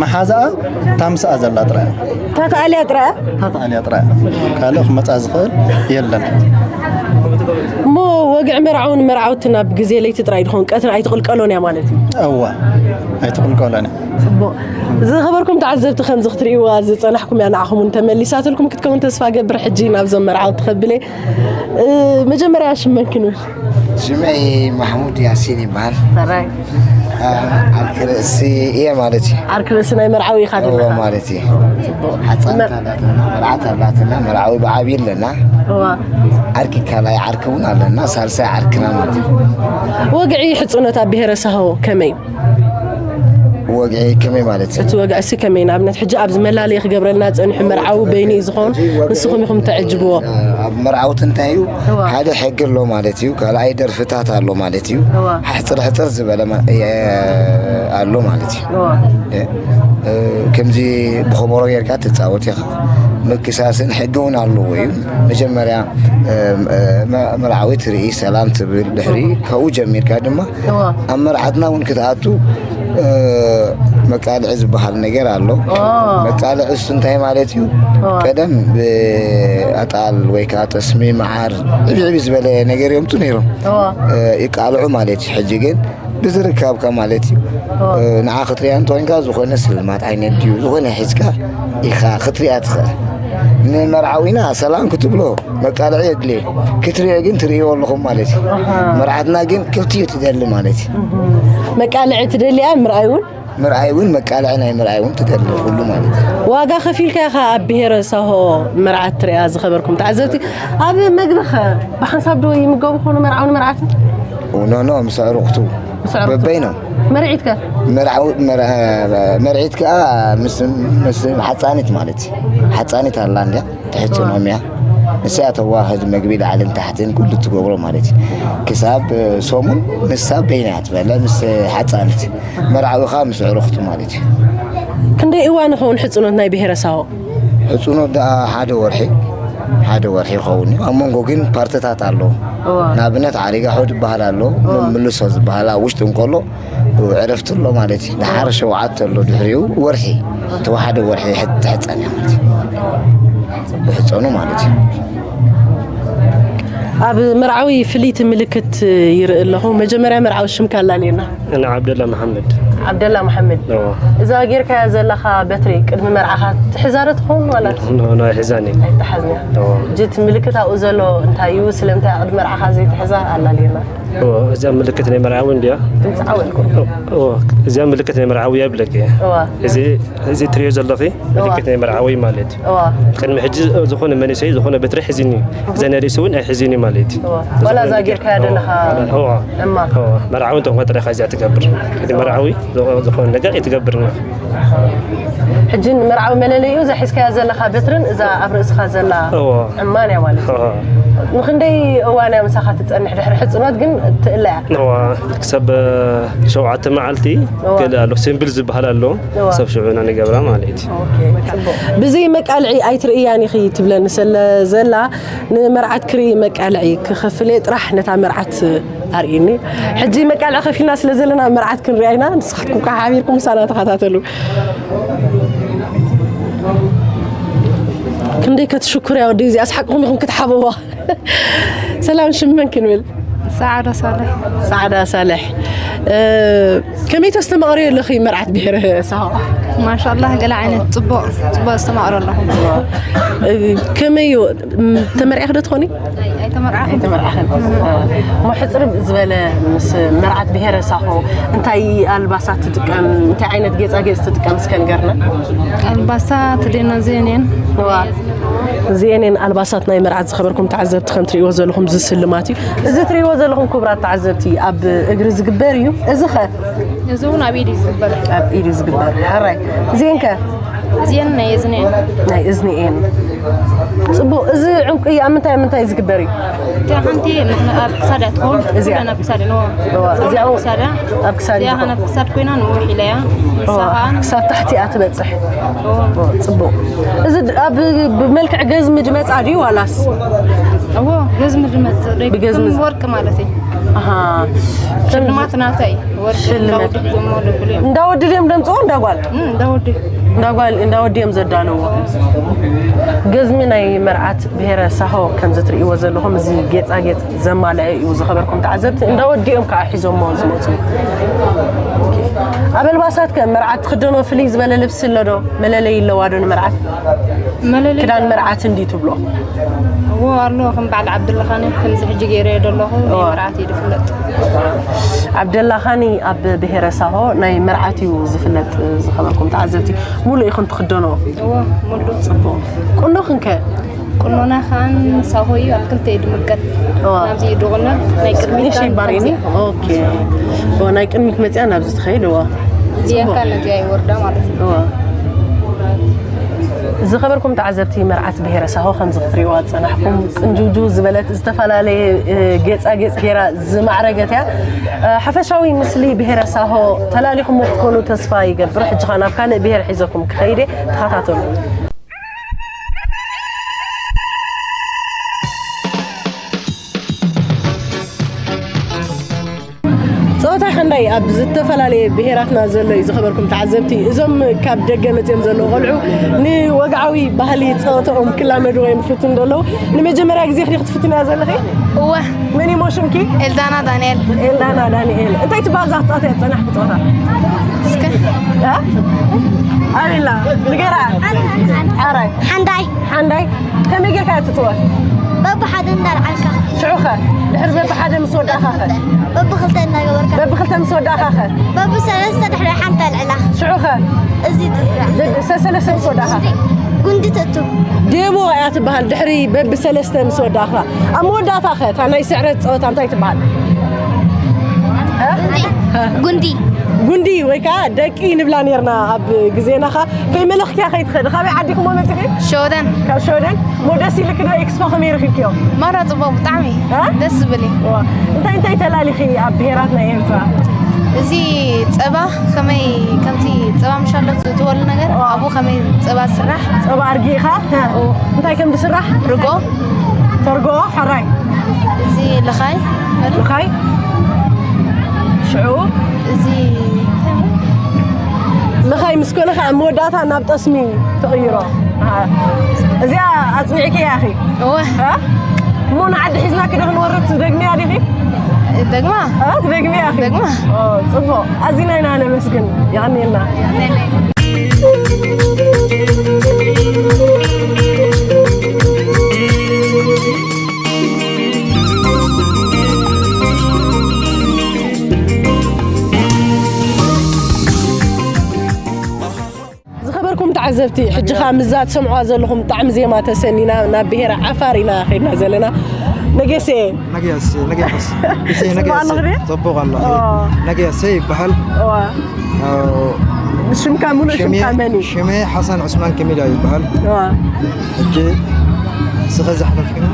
መሓዛኣ እታ ምስኣ ዘላ ጥራይ እያ። እታ ተኣልያ ጥራይ እያ? እታ ተኣልያ ጥራይ እያ። ካልእ ክመጻ ዝኽእል የለን። እሞ ወግዒ መርዓውን መርዓውትን ኣብ ግዜ ለይቲ ጥራይ ድኾን ቀትሪ ኣይትቕልቀሎን እያ ማለት እዩ? እወ፣ ኣይትቕልቀሎን እያ። ጽቡቕ። ዝኸበርኩም ተዓዘብቲ፣ ከምዚ ክትርእይዋ ዝጸናሕኩም እያ፣ ንዓኹም እውን ተመሊሳትልኩም ክትከውን ተስፋ ገብር። ሕጂ ናብዞም መርዓውቲ ከብለ። እ፣ መጀመርያ ሽመን ክንብል? ሽመይ ማሕሙድ ያሲን ይበሃል። ሰራይ። አ፣ ዓርኪ ርእሲ እየ ማለት እዩ። ዓርኪ ርእሲ ናይ መርዓዊ ኢኻ እወ ዘለኻ? ማለት እዩ። ጽቡቕ። ሓጻን መ- ኣላትና፣ መርዓት ኣላትና፣ መርዓዊ ብዓብዪ ኣለና። እዋ። ዓርኪ ካልኣይ ዓርኪ እውን ኣለና፣ ሳልሳይ ዓርክና ማለት እዩ። ወግዒ ሕጽኖት ኣብ ብሄረ ሳሆ ከመይ እዩ? ወግዒ ከመይ ማለት እዩ? እቲ ወግዒ እሲ ከመይ? ንኣብነት ሕጂ ኣብዚ መላለዪ ክገብረልና ጸኒሑ መርዓዊ በይኑ እዩ ዝኸውን፣ ንስኹም ኢኹም ተዕጅብዎ። ኣብ መርዓውቲ እንታይ እዩ? እዋ። ሓደ ሕጊ ኣሎ ማለት እዩ፣ ካልኣይ ደርፍታት ኣሎ ማለት እዩ። እዋ። ሕጽር ሕጽር ዝበለ ማ-፣ የ-፣ ኣሎ ማለት እዩ። እዋ። እ፣ እ፣ ከምዚ ብኸበሮ ጌርካ ትጻወት ኢኻ። ምክሳስን ሕጊ እውን ኣለዎ እዩ። መጀመርያ፣ እ፣ እ፣ መ-፣ መርዓዊ ትርኢ፣ ሰላም ትብል፣ ድሕሪ ካብኡ ጀሚርካ ድማ እዋ። ኣብ መርዓትና እውን ክትኣቱ፣ እ፣ መቃልዒ ዝበሃል ነገር ኣሎ። ኦ። መቃልዒ እሱ እንታይ ማለት እዩ? ኦ። ቀደም ብኣጣል ወይ ከዓ ጠስሚ፣ መዓር፣ ዕብዕብ ዝበለ ነገር የምፁ ነይሮም። ኦ። እ፣ ይቃልዑ ማለት እዩ። ሕጂ ግን ብዝርካብካ ማለት እዩ። ኦ። እ፣ ንዓ ክትሪኣ እንተኾይንካ ዝኾነ ስልማት ዓይነት ድዩ፣ ዝኾነ ሒዝካ ኢኻ ክትሪኣ ትኽእል። ንመርዓዊና ሰላም ክትብሎ መቃልዒ የድልዮ። ክትሪኦ ግን ትርእይዎ ኣለኹም ማለት እዩ። ኣሃ። መርዓትና ግን ክልቲኡ ትደሊ ማለት እዩ። እህ። መቃልዒ ትደሊ እያ፣ ምርኣይ እውን? ምርኣይ እውን፣ መቃልዒ ናይ ምርኣይ እውን ትደሊ ኩሉ ማለት እዩ። ዋጋ ከፊልካ ኢኻ ኣብ ብሄረ ሳሆ መርዓት ትሪኣ፣ ዝኸበርኩም ተዓዘብቲ? ኣብ መግቢ ኸ ብሓንሳብ ዶ ይምገቡ ኾኑ መርዓውን መርዓትን? ኖ፣ ኖ፣ ምስ ኣዕሩኽቱ። ምስ ኣዕሩኽቱ። በበይኖም። መርዒት ከ? መርዓው-፣ መር-፣ መርዒት ከኣ ምስ፣ ምስ ሓጻኒት ማለት እዩ። ሓጻኒት ኣላ እንድያ፣ ትሕጽኖም እያ። ንሳ እያ ተዋህድ መግቢ ላዕልን ታሕትን ኩሉ ትገብሮ ማለት እዩ። ክሳብ ሰሙን ንሳ በይና እያ ትበልዕ ምስ ሓጻኒት። መርዓዊ ከኣ ምስ ኣዕሩኽቱ ማለት እዩ። ክንደይ እዋን ይኸውን ሕጽኖት ናይ ብሄረ ሳሆ? ሕጽኖት ደኣ ሓደ ወርሒ፣ ሓደ ወርሒ ይኸውን እዩ። ኣብ መንጎ ግን ፓርትታት ኣሎ። እዋ። ንኣብነት ዓሪጋ ሑድ ዝበሃል ኣሎ፣ እዋ። ምምልሶ ዝበሃል ኣብ ውሽጢ እንከሎ ዕረፍቲ ኣሎ ማለት እዩ። ደሓር ሸውዓተ ኣሎ፣ ድሕሪኡ ወርሒ፣ ተዋሓደ ወርሒ ይሕት-፣ ትሕጸን እያ ማለት እዩ። ይሕጸኑ ማለት እዩ። ኣብ መርዓዊ ፍልይቲ ምልክት ይርኢ ኣለኹ። መጀመርያ መርዓዊ ሽምካ ኣላልየና። ኣነ ዓብደላ መሓመድ። ዓብደላ መሓመድ። እዎ። እዛ ጌርካያ ዘለኻ በትሪ ቅድሚ መርዓኻ ትሕዛ ዶ ትኸውን ዋላ? ኖ፣ ኖ፣ ኣይሕዛን እየ። ኣይትሓዝን እያ። እዎ። ሕጂ እቲ ምልክት ኣብኡ ዘሎ እንታይ እዩ? ስለምንታይ ቅድሚ መርዓኻ ዘይትሕዛ ኣላልየና። እዎ፣ እዚኣ ምልክት ናይ መርዓዊ እንድያ? ድምፂ ዓው ኢልኩም። እዎ፣ እዚኣ ምልክት ናይ መርዓዊ እያ ይብለኪ። እዋ። እዚ፣ እዚ ትሪኦ ዘለኺ እዋ። ምልክት ናይ መርዓዊ ማለት እዩ። እዋ። ቅድሚ ሕጂ ዝኾነ መንእሰይ ዝኾነ በትሪ ሒዝኒ፣ እዛ ናይ ርእሲ እውን ኣይሕዝኒ ማለት እዩ። እዋ። ዋላ እዛ ጌርካያ ዘለኻ እዋ። እማ። እዋ። መርዓዊ እንተኾንካ ጥራይ እዚኣ ትገብር። ቅድሚ መርዓዊ ዝኾ-፣ ዝኾነ ነገር ኣይትገብርን። ሕጂ ንመርዓዊ መለለይኡ እዛ ሒዝካያ ዘለኻ በትርን እዛ ኣብ ርእስኻ ዘላ እዋ። ዕማን እያ ማለት እዩ። እዋ። ንኽንደይ እዋን እያ ምሳኻ ትጸንሕ? ድሕሪ ሕጽኖት ግን ትእለያ? እዋ፣ ክሳብ ሸውዓተ መዓልቲ እዋ። ገለ ኣሎ፣ ሲምብል ዝበሃል ኣሎ። እዋ። ክሳብ ሽዑ ኢና ንገብራ ማለት እዩ። ኦኬ፣ ጽቡቕ። ብዘይ መቃልዒ ኣይትርእያን ኢኺ ትብለኒ ስለ ዘላ፣ ንመርዓት ክርኢ መቃልዒ ክኸፍል እየ ጥራሕ ነታ መርዓት ኣርእይኒ። ሕጂ መቃልዒ ከፊልና ስለ ዘለና መርዓት ክንሪኣ ኢና። ንስኻትኩም ከኣ ሓቢርኩም ምሳና ተኸታተሉ። ክንደይ ከትሽኩር እያ ወደይ፣ እዚኣ ኣስሓቅኹም ኢኹም ክትሓብዋ። ሰላም፣ ሽም መን ክንብል? ሰዓዳ ሳልሕ። ሰዓዳ ሳልሕ። እ፣ ከመይ ተስተማቕርዮ ኣለኺ መርዓት ብሄረ ሳሆ? ማሻኣላህ፣ ገለ ዓይነት ጽቡቕ፣ ጽቡቕ ኣስተማቕሮ ኣለኹ። እ፣ ከመይ እዩ? ም፣ ተመርዒኺ ዶ ትኾኒ? ኣይተመርዓኹን። ኣይተመርዓኽን። እሞ ሕጽር ዝበለ ምስ መርዓት ብሄረ ሳሆ እንታይ ኣልባሳት ትጥቀም? እንታይ ዓይነት ጌጻጌጽ ትጥቀም? እስከ ንገርና። ኣልባሳት ደና እዚአን እየን። እዋ። እዚአን እየን ኣልባሳት ናይ መርዓት። ዝኸበርኩም ተዓዘብቲ ከም ትርእይዎ ዘለኹም እዚ ስልማት እዩ። እዚ ትርእይዎ ዘለኹም ክቡራት ተዓዘብቲ ኣብ እግሪ ዝግበር እዩ። እዚ ኸ? እዚ እውን ኣብ ኢድ እዩ ዝግበር። ኣብ ኢድ እዩ ዝግበር። ሕራይ። እዚአን ከ? እዚአን ናይ እዝኒ እየን። ናይ እዝኒ እየን። ጽቡቕ። እዚ ዕንቁ ኣብ ምንታይ ኣብ ምንታይ ዝግበር እዩ? እታ ሓንቲ ኣብ ክሳዳ ትኸውን። እዚኣ? ኩለን ኣብ ክሳዳ፣ ንዋ። እዋ፣ እዚኣ ኣብ ክሳዳ። ኣብ ክሳድ እዚኣ ይኸውን። ኸ ኣብ ክሳድ ኮይና ንውሕ ኢላ እያ። እዋ፣ ንሳ ኸኣ ክሳብ ታሕቲ እያ ትበጽሕ። እዋ። እዋ፣ ጽቡቕ። እዚ ድ-፣ ኣብ፣ ብመልክዕ ገዝሚ ድመጻ ድዩ ዋላስ? እዎ፣ ገዝሚ ድመጽእ። ደይ-፣ ብገዝሚ ከም ዝ-፣ ወርቂ ማለት እዩ። ኣሃ። ሽልማት ናተይ። ወርቂ ሽልማት። እንዳወዲ ድሞ ደብሉ እዮም። እንዳወዲ ድዮም ደምጽዎ እንዳጓል? እም፣ እንዳወዲ። እንዳጓል፣ እንዳወዲ እዮም ዘዳለዎ። ገዝሚ ናይ መርዓት ብሄረ ሳሆ ከምዚ ትርእይዎ ዘለኹም፣ እዚ ጌጻጌጽ ዘማልአ እዩ። ዝኸበርኩም ተዓዘብቲ፣ እንዳወዲ እዮም ከዓ ሒዞሞ ዝመጹ። ኣብ ኣልባሳት ከ መርዓት ትኽደኖ ፍልይ ዝበለ ልብሲ ኣሎ ዶ? መለለይ ኣለዋ ዶ ንመርዓት? መለለይ ክዳን መርዓት እንዲ ትብሎ? እዎ ኣሎ፣ ከም በዓል ዓብደላ ኻኒ ከምዚ ሕጂ ገይረዮ ዘለኹ ናይ እዋ። መርዓት እዩ ዝፍለጥ። ዓብደላ ኻኒ ኣብ ብሄረ ሳሆ ናይ መርዓት እዩ ዝፍለጥ። ዝኸበርኩም ተዓዘብቲ፣ ሙሉእ ኢኹም ትኽደኖ? እዎ፣ ሙሉእ። ጽቡቕ። ቁኖ ክንከ? ቁኖና ኻን ሳሆ እዩ፣ ኣብ ክልተ እዩ ድምቀት። እዋ። ናብዚ እዩ ድቑነን፣ ናይ ቅድሚት ኒሽ ኻን ይባር ከምዚ። ኦኬ። እዋ፣ ናይ ቅድሚት መጽያ ናብዚ ትኸይድ፣ እዋ። እዚኣ ጽቡቕ። ኻን ነዚኣ ይወርዳ ማለት እዩ። እዋ። ዝኸበርኩም ተዓዘብቲ፣ መርዓት ብሄረ ሳሆ ከምዚ ክትሪእዋ ዝጸናሕኩም፣ ቅንጅውጅው ዝበለት ዝተፈላለየ፣ እ፣ ጌጻጌጽ ጌራ ዝማዕረገት እያ። እ፣ ሓፈሻዊ ምስሊ ብሄረ ሳሆ ተላሊኹሞ ክትኮኑ ተስፋ ይገብር። ሕጂ ኸኣ ናብ ካልእ ብሄር ሒዘኩም ክኸይድ እየ። ተኸታተሉ። ጸወታ ከንዳይ ኣብ ዝተፈላለየ ብሄራትና ዘሎ እዩ። ዝኸበርኩም ተዓዘብቲ፣ እዞም ካብ ደገ መጺኦም ዘለዉ ቆልዑ ንወግዓዊ ባህሊ ጸወታኦም ክላመድዎ እዮም ክፍትኑ ዘለዉ። ንመጀመርያ ግዜ ዲኺ ክትፍትንያ ዘለኺ? እወ። መን እዩ ሽምኪ? ኤልዳና ዳንኤል። ኤልዳና ዳንኤል። እንታይ ትበሃል እዛ ክትጻወትያ ዝጸናሕኪ ጸወታ? እስከ። እ? ኣቤላ፣ ንገራ። ሓራይ። ሓንዳይ። ሓንዳይ። ከመይ ጌርካ እያ ትጽወት? በብሓደ እንዳልዓልካ። ሽዑ ኸ? ድሕሪ በብሓደ ምስ ወዳእኻ ኸ? በብኽልተ እናገበርካ። በብኽልተ ምስ ወዳእኻ ኸ? በብሰለስተ ድሕሪ ሓንቲ ኣልዕላ። ሽዑ ኸ? እዚ ጥ-፣ ደ-፣ ሰሰለስተ ምስ ወዳእኻ ኸ? ጉንዲ ተቱ። ዴቦ እያ ትበሃል፣ ድሕሪ በብሰለስተ ምስ ወዳእኻ። ኣብ መወዳእታ ኸ እታ ናይ ስዕረት ጸወታ እንታይ ትበሃል? እ? ጉንዲ። ጉንዲ ወይ ከዓ ደቂ ንብላ ኔርና ኣብ ግዜና ኸ። ከይመለኽክያ ከይትኸዲ፣ ካበይ ዓዲኹሞ መጺኺ? ሸወደን። ካብ ሸወደን። እሞ ደስ ኢልኪ ዶ ኤክስፖ ከመይ ረኺብክዮ? ማራ ጽቡቕ ብጣዕሚ። እ? ደስ ዝብል እዩ። ዋ፣ እንታይ እንታይ ተላሊኺ ኣብ ብሄራት ናይ ኤርትራ? እዚ ጸባ ከመይ፣ ከምዚ ጸባ ምሻሎ ትበሉ ነገር፣ ዋ። ኣብኡ ከመይ ጸባ ዝስራሕ? ጸባ ኣርጊእኻ? እ። ኦ። እንታይ ከም ዝስራሕ? ርጎ። ተርጎ፣ ሕራይ። እዚ ልኻይ። ልኻይ። ሽዑ? እዚ ልኻይ ምስ ኮነ ኸዓ መወዳእታ ናብ ጠስሚ ትቕይሮ። ኣሃ። እዚኣ ኣጽኒዕክያ ኢኺ? እወ። እ? እሞ ንዓዲ ሒዝናኪ ዶ ክንወርድ ትደግምያ ዲኺ? ደግማ። እ? ትደግምያ ኢኺ? ደግማ። ኦ፣ ጽቡቕ። ኣዚና ኢና ነመስግን። የቐንየልና። ዝኸበርኩም ተዓዘብቲ፣ ሕጂ ኸኣ ምስዛ ትሰምዕዋ ዘለኹም ጣዕሚ ዜማ ተሰኒና ናብ ብሄረ ዓፋር ኢና ኸይድና ዘለና። ነጌሴ። ነጌሴ፣ ነጌሴ። ጽቡቕ ነጌሴ። ኣለኹ ድየ? ጽቡቕ ኣለኹ። ኦ። ነጌሴ ይበሃል። እዋ። ኣዎ። ሽምካ፣ ሙሉእ ሽሜ፣ ሽምካ መን እዩ? ሽሜ ሓሰን ዑስማን ከሚዳ ይበሃል። እዋ። ሕጂ ስኸ ዝሓለፍክን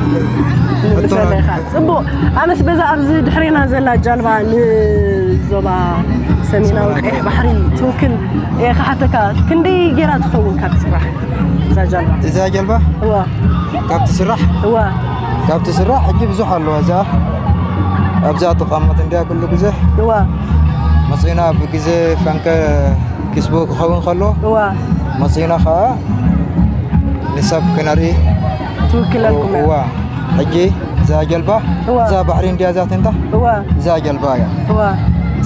ንሰለ ኢኻ። ጽቡቕ። ኣነስ በዛ ኣብዚ ድሕሬና ዘላ ጃልባ ንዞባ ሰሜናዊ ቀይሕ ባሕሪ ትውክል እየ ክሓተካ። ክንደይ ጌራ ትኸውን ካብ ትስራሕ እዛ ጃልባ? እዛ ጀልባ እዋ ካብ ትስራሕ እዋ ካብ ትስራሕ ሕጂ ብዙሕ ኣለዋ። እዛ ኣብዛ ትቐመጥ እንዲያ ኩሉ ግዜ እዋ መፂና ብግዜ ፈንቀ ክስቡ ክኸውን ከሎ እዋ መፂና ከዓ ንሰብ ክነርኢ ትውክለልኩም እያ። እዋ ሕጂ እዛ ጀልባ እዋ። እዛ ባሕሪ እንዲያ እዛ ተንታ እዋ እዛ ጀልባ እያ እዋ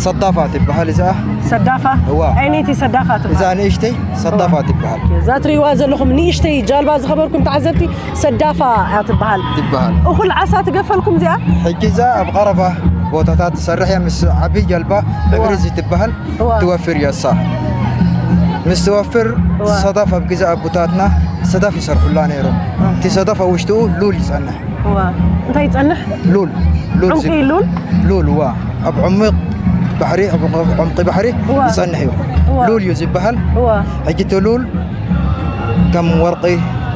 ሰዳፋ ትበሃል። እዛ ሰዳፋ እዋ። ዓይነይቲ ሰዳፋ ትበሃል። እዛ ንእሽተይ ሰዳፋ ትበሃል። እዛ ትርእይዋ ዘለኹም ንእሽተይ ጃልባ ዝኸበርኩም ተዓዘብቲ ሰዳፋ እያ ትበሃል። ትበሃል። እኹል ዓሳ ትገፈልኩም እዚኣ? ሕጂ እዛ ኣብ ቀረባ ቦታታት ትሰርሕ እያ። ምስ ዓብይ ጀልባ እዋ። ዕብሪ እዚ ትበሃል እዋ። ትወፍር እያ እሳ። ምስ ትወፍር እዋ። ሰዳፍ ኣብ ግዜ ኣቦታትና ሰዳፍ ይሰርሑላ ነይሮም። እዋ። እቲ ሰዳፍ ኣብ ውሽጥኡ ሉል ይጸንሕ። እዋ እንታይ ይጸንሕ? ሉል ሉል ዕንቂ ሉል ሉል እዋ ኣብ ዕሙቕ ባሕሪ ኣብ ዕምቂ ባሕሪ እዋ። ይጸንሕ እዩ። እዋ። ሉል እዩ ዝበሃል። እዋ ሕጂ እቲ ሉል ከም ወርቂ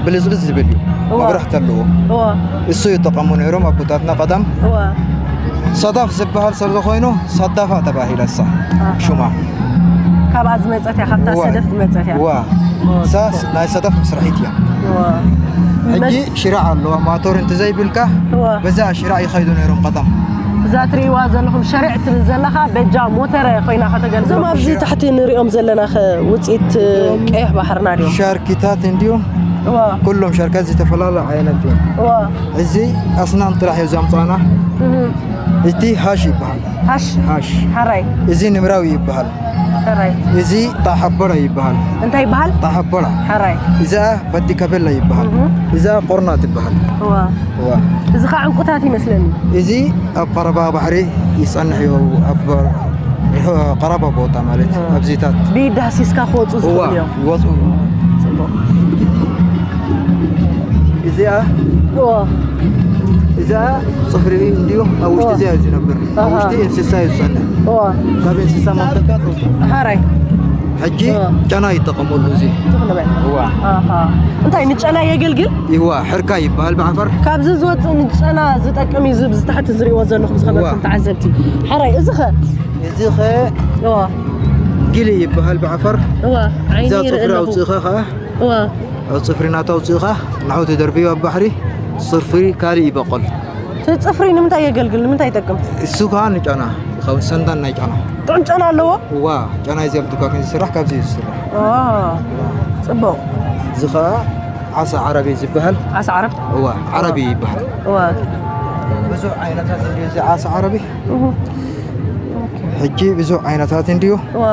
ብልጽልጽ ዝብል እዩ። እዋ። መብራህቲ ኣለዎ። እዋ እሱ ይጠቐሙ ነይሮም ኣቦታትና ቀደም። እዋ ሰዳፍ ዝበሃል ሰብ ዝኾይኑ ሰዳፋ ተባሂላ እሳ ኣሃ። ሹማ። ካብኣ ዝመጸት እያ፣ ካብታ እዋ። ሰደፍ ዝመጸት እያ። እዋ እዋ። እሳ ናይ ሰዳፍ መስራሒት እያ። እዋ ሕጂ ሽራዕ ኣለዋ ማቶር እንተዘይብልካ እዋ። በዛ ሽራዕ ይኸይዱ ነይሮም ቀደም። እዛ ትርእይዋ ዘለኹም ሸሪዕ ትብል ዘለኻ በጃ ሞተረ ኮይና ከተገልግሎ። እዞም ኣብዚ ታሕቲ ንሪኦም ዘለና ኸ ውፅኢት ቀይሕ ባሕርና ድዮም? ሻርኪታት እንዲዮም እዋ ኩሎም ሻርካት ዝተፈላለዩ ዓይነት እዮም። እዋ እዚ ኣስናን ጥራሕ እዩ ዘምፃና። እህ እቲ ሃሽ ይበሃል። ሃሽ ሃሽ ሓራይ እዚ ንምራዊ ይበሃል። ሓራይ እዚ ጣሓበራ ይበሃል። እንታይ ይበሃል? ጣሓበራ ሓራይ እዛ በዲከበላ ይበሃል። እህ እዛ ቆርና ትበሃል። እዋ እዋ እዚ ኸዓ ዕንቁታት ይመስለኒ። እዚ ኣብ ቀረባ ባሕሪ ይጸንሕ እዩ። ኣብ ርሑ- ቀረባ ቦታ ማለት ኣብዚታት ብኢድ ዳህሲስካ ክወፁ እዋ ዝኽእሉ እዮም። ይወፁ። እዚኣ እዋ እዚኣ ፅፍሪ እንዲሁ ኣብ ውሽጢ እዋ። እዚኣ እዩ ዝነብር። ኣብ ኣሃ። ውሽጢ እንስሳ እዩ ዝፀንሕ። እዋ ካብ እንስሳ መምጠካ ሓራይ ሕጂ እዋ። ጨና ይጠቐመሉ እዚ ትኽልበ እዋ ኣሃ። እንታይ ንጨና የገልግል? ይዋ ሕርካ ይበሃል ብዓፈር። ካብዚ ዝወፅእ ንጨና ዝጠቅም እዩ ዝብ ዝታሕቲ ዝሪእዎ ዘለኹም ዝኸበርኩም እዋ። ተዓዘብቲ ሓራይ እዚ ኸ እዚ ኸ እዋ ግሊ ይበሃል ብዓፈር። እዋ ዓይኒ እዛ ይርኢ ፅፍሪ ኣለኹ። ኣውፅእኻ ኸዓ እዋ ኣብ ፅፍሪ ናታ ኣውፅእኻ ንዓው ተደርብዩ ኣብ ባሕሪ ፅፍሪ ካልእ ይበቆል። እቲ ፅፍሪ ንምንታይ የገልግል? ንምንታይ ይጠቅም? እሱ ከዓ ንጨና ይኸውን ሰንዳን ናይ ጨና። ጥዑም ጨና ኣለዎ? እዋ ጨና እዚ ኣብ ዱካ ከም ዝስራሕ ካብዚ እዩ ዝስራሕ። ዋ፣ ፅቡቕ። እዚ ከዓ ዓሳ ዓረቢ ዝበሃል። ዓሳ ዓረብ? እዋ ዓረቢ ይበሃል። እዋ ብዙሕ ዓይነታት እንዲ እዚ ዓሳ ዓረቢ እሁ። ሕጂ ብዙሕ ዓይነታት እንዲዩ። እዋ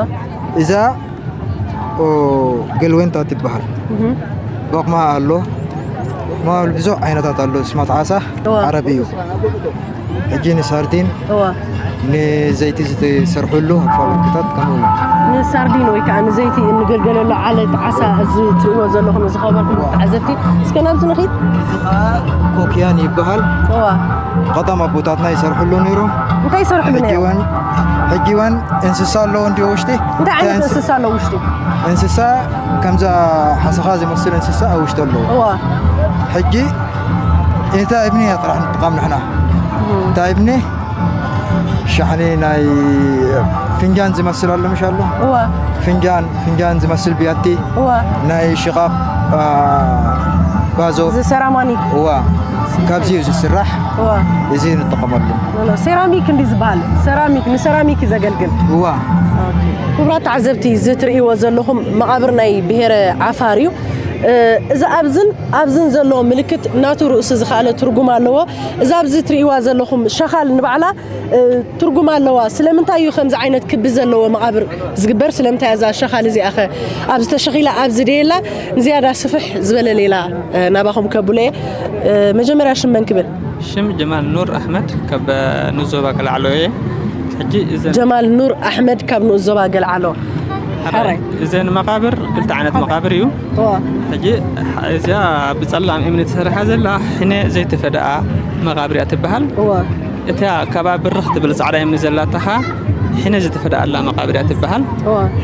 እዛ ኦ፣ ገልወንታ ትበሃል። እህ። ቦቕማ ኣሎ። ቦቕማ ብዙሕ ዓይነታት ኣሎ። ስማት ዓሳ እዋ። ዓረብ እዩ። ሕጂ ንሳርዲን እዋ። ንዘይቲ ዝተሰርሐሉ ኣብ ፋብሪካታት ከምኡ እዩ። ንሳርዲን ወይ ከዓ ንዘይቲ እንገልገለሉ ዓለት ዓሳ እዚ ትርእይዎ ዘለኹም እዚ ኸበርኩም እዋ። ተዓዘብቲ እስከ ናብዚ ንኺድ። እዚ ኸዓ ኮክያን ይበሃል። እዋ። ቀዳም ኣቦታትና ይሰርሕሉ ነይሮም። እንታይ ይሰርሕሉ ሕጂ ነይሮም? እውን ሕጂ እውን እንስሳ ኣለዎ እንዲ ውሽጢ እንታይ ዓይነት እንታይ እንስ- እንስሳ ኣለዎ ውሽጡ? እንስሳ ከምዛ ሓሰኻ ዝመስል እንስሳ ኣብ ውሽጢ ኣለዎ። እዋ ሕጂ እታ እብኒ እያ ጥራሕ ንጥቀም ንሕና። እታ እብኒ ሻሕኒ ናይ ፍንጃን ዝመስል ኣሎ ምሽ ኣሎ እዋ ፍንጃን ፍንጃን ዝመስል ብያቲ እዋ ናይ ሽቓቕ አ፣ ባዞ እዚ ሰራማኒ እዋ ካብዚ እዩ ዝስራሕ እዋ እዚ ንጠቐመሉ ኖ፣ ኖ፣ ሴራሚክ እንዲ ዝበሃል ሰራሚክ ንሰራሚክ እዩ ዘገልግል እዋ ክቡራት ተዓዘብቲ እዚ ትርእይዎ ዘለኹም መቓብር ናይ ብሄረ ዓፋር እዩ እዚ ኣብዝን ኣብዝን ዘሎ ምልክት ናቱ ርእሱ ዝኸኣለ ትርጉም ኣለዎ እዚ ኣብዚ ትርእይዋ ዘለኹም ሸኻል ንባዕላ ትርጉም ኣለዋ ስለምንታይ እዩ ከምዚ ዓይነት ክቢ ዘለዎ መቓብር ዝግበር ስለምንታይ እዛ ሸኻል እዚኣ ኸ ኣብዚ ተሸኺላ ኣብዚ ደየላ ንዝያዳ ስፍሕ ዝበለ ሌላ ናባኹም ከብሎ እየ መጀመርያ ሽም መን ክብል ሽም ጀማል ኑር ኣሕመድ ካብ ንኡስ ዞባ ገልዓሎ እየ ሕጂ እዘን ጀማል ኑር ኣሕመድ ካብ ንኡስ ዞባ ገልዓሎ ሓራይ እዘን መቓብር ክልተ ዓይነት መቓብር እዩ ሕጂ እዚኣ ብፀላም እምኒ ተሰሪሓ ዘላ ሕነ ዘይተፈደኣ መቓብር እያ ትበሃል እታ ካብ ብርኽ ትብል ጻዕዳ እምኒ ዘላታ ኸኣ ሕነ ዝተፈደኣላ መቓብር እያ ትበሃል።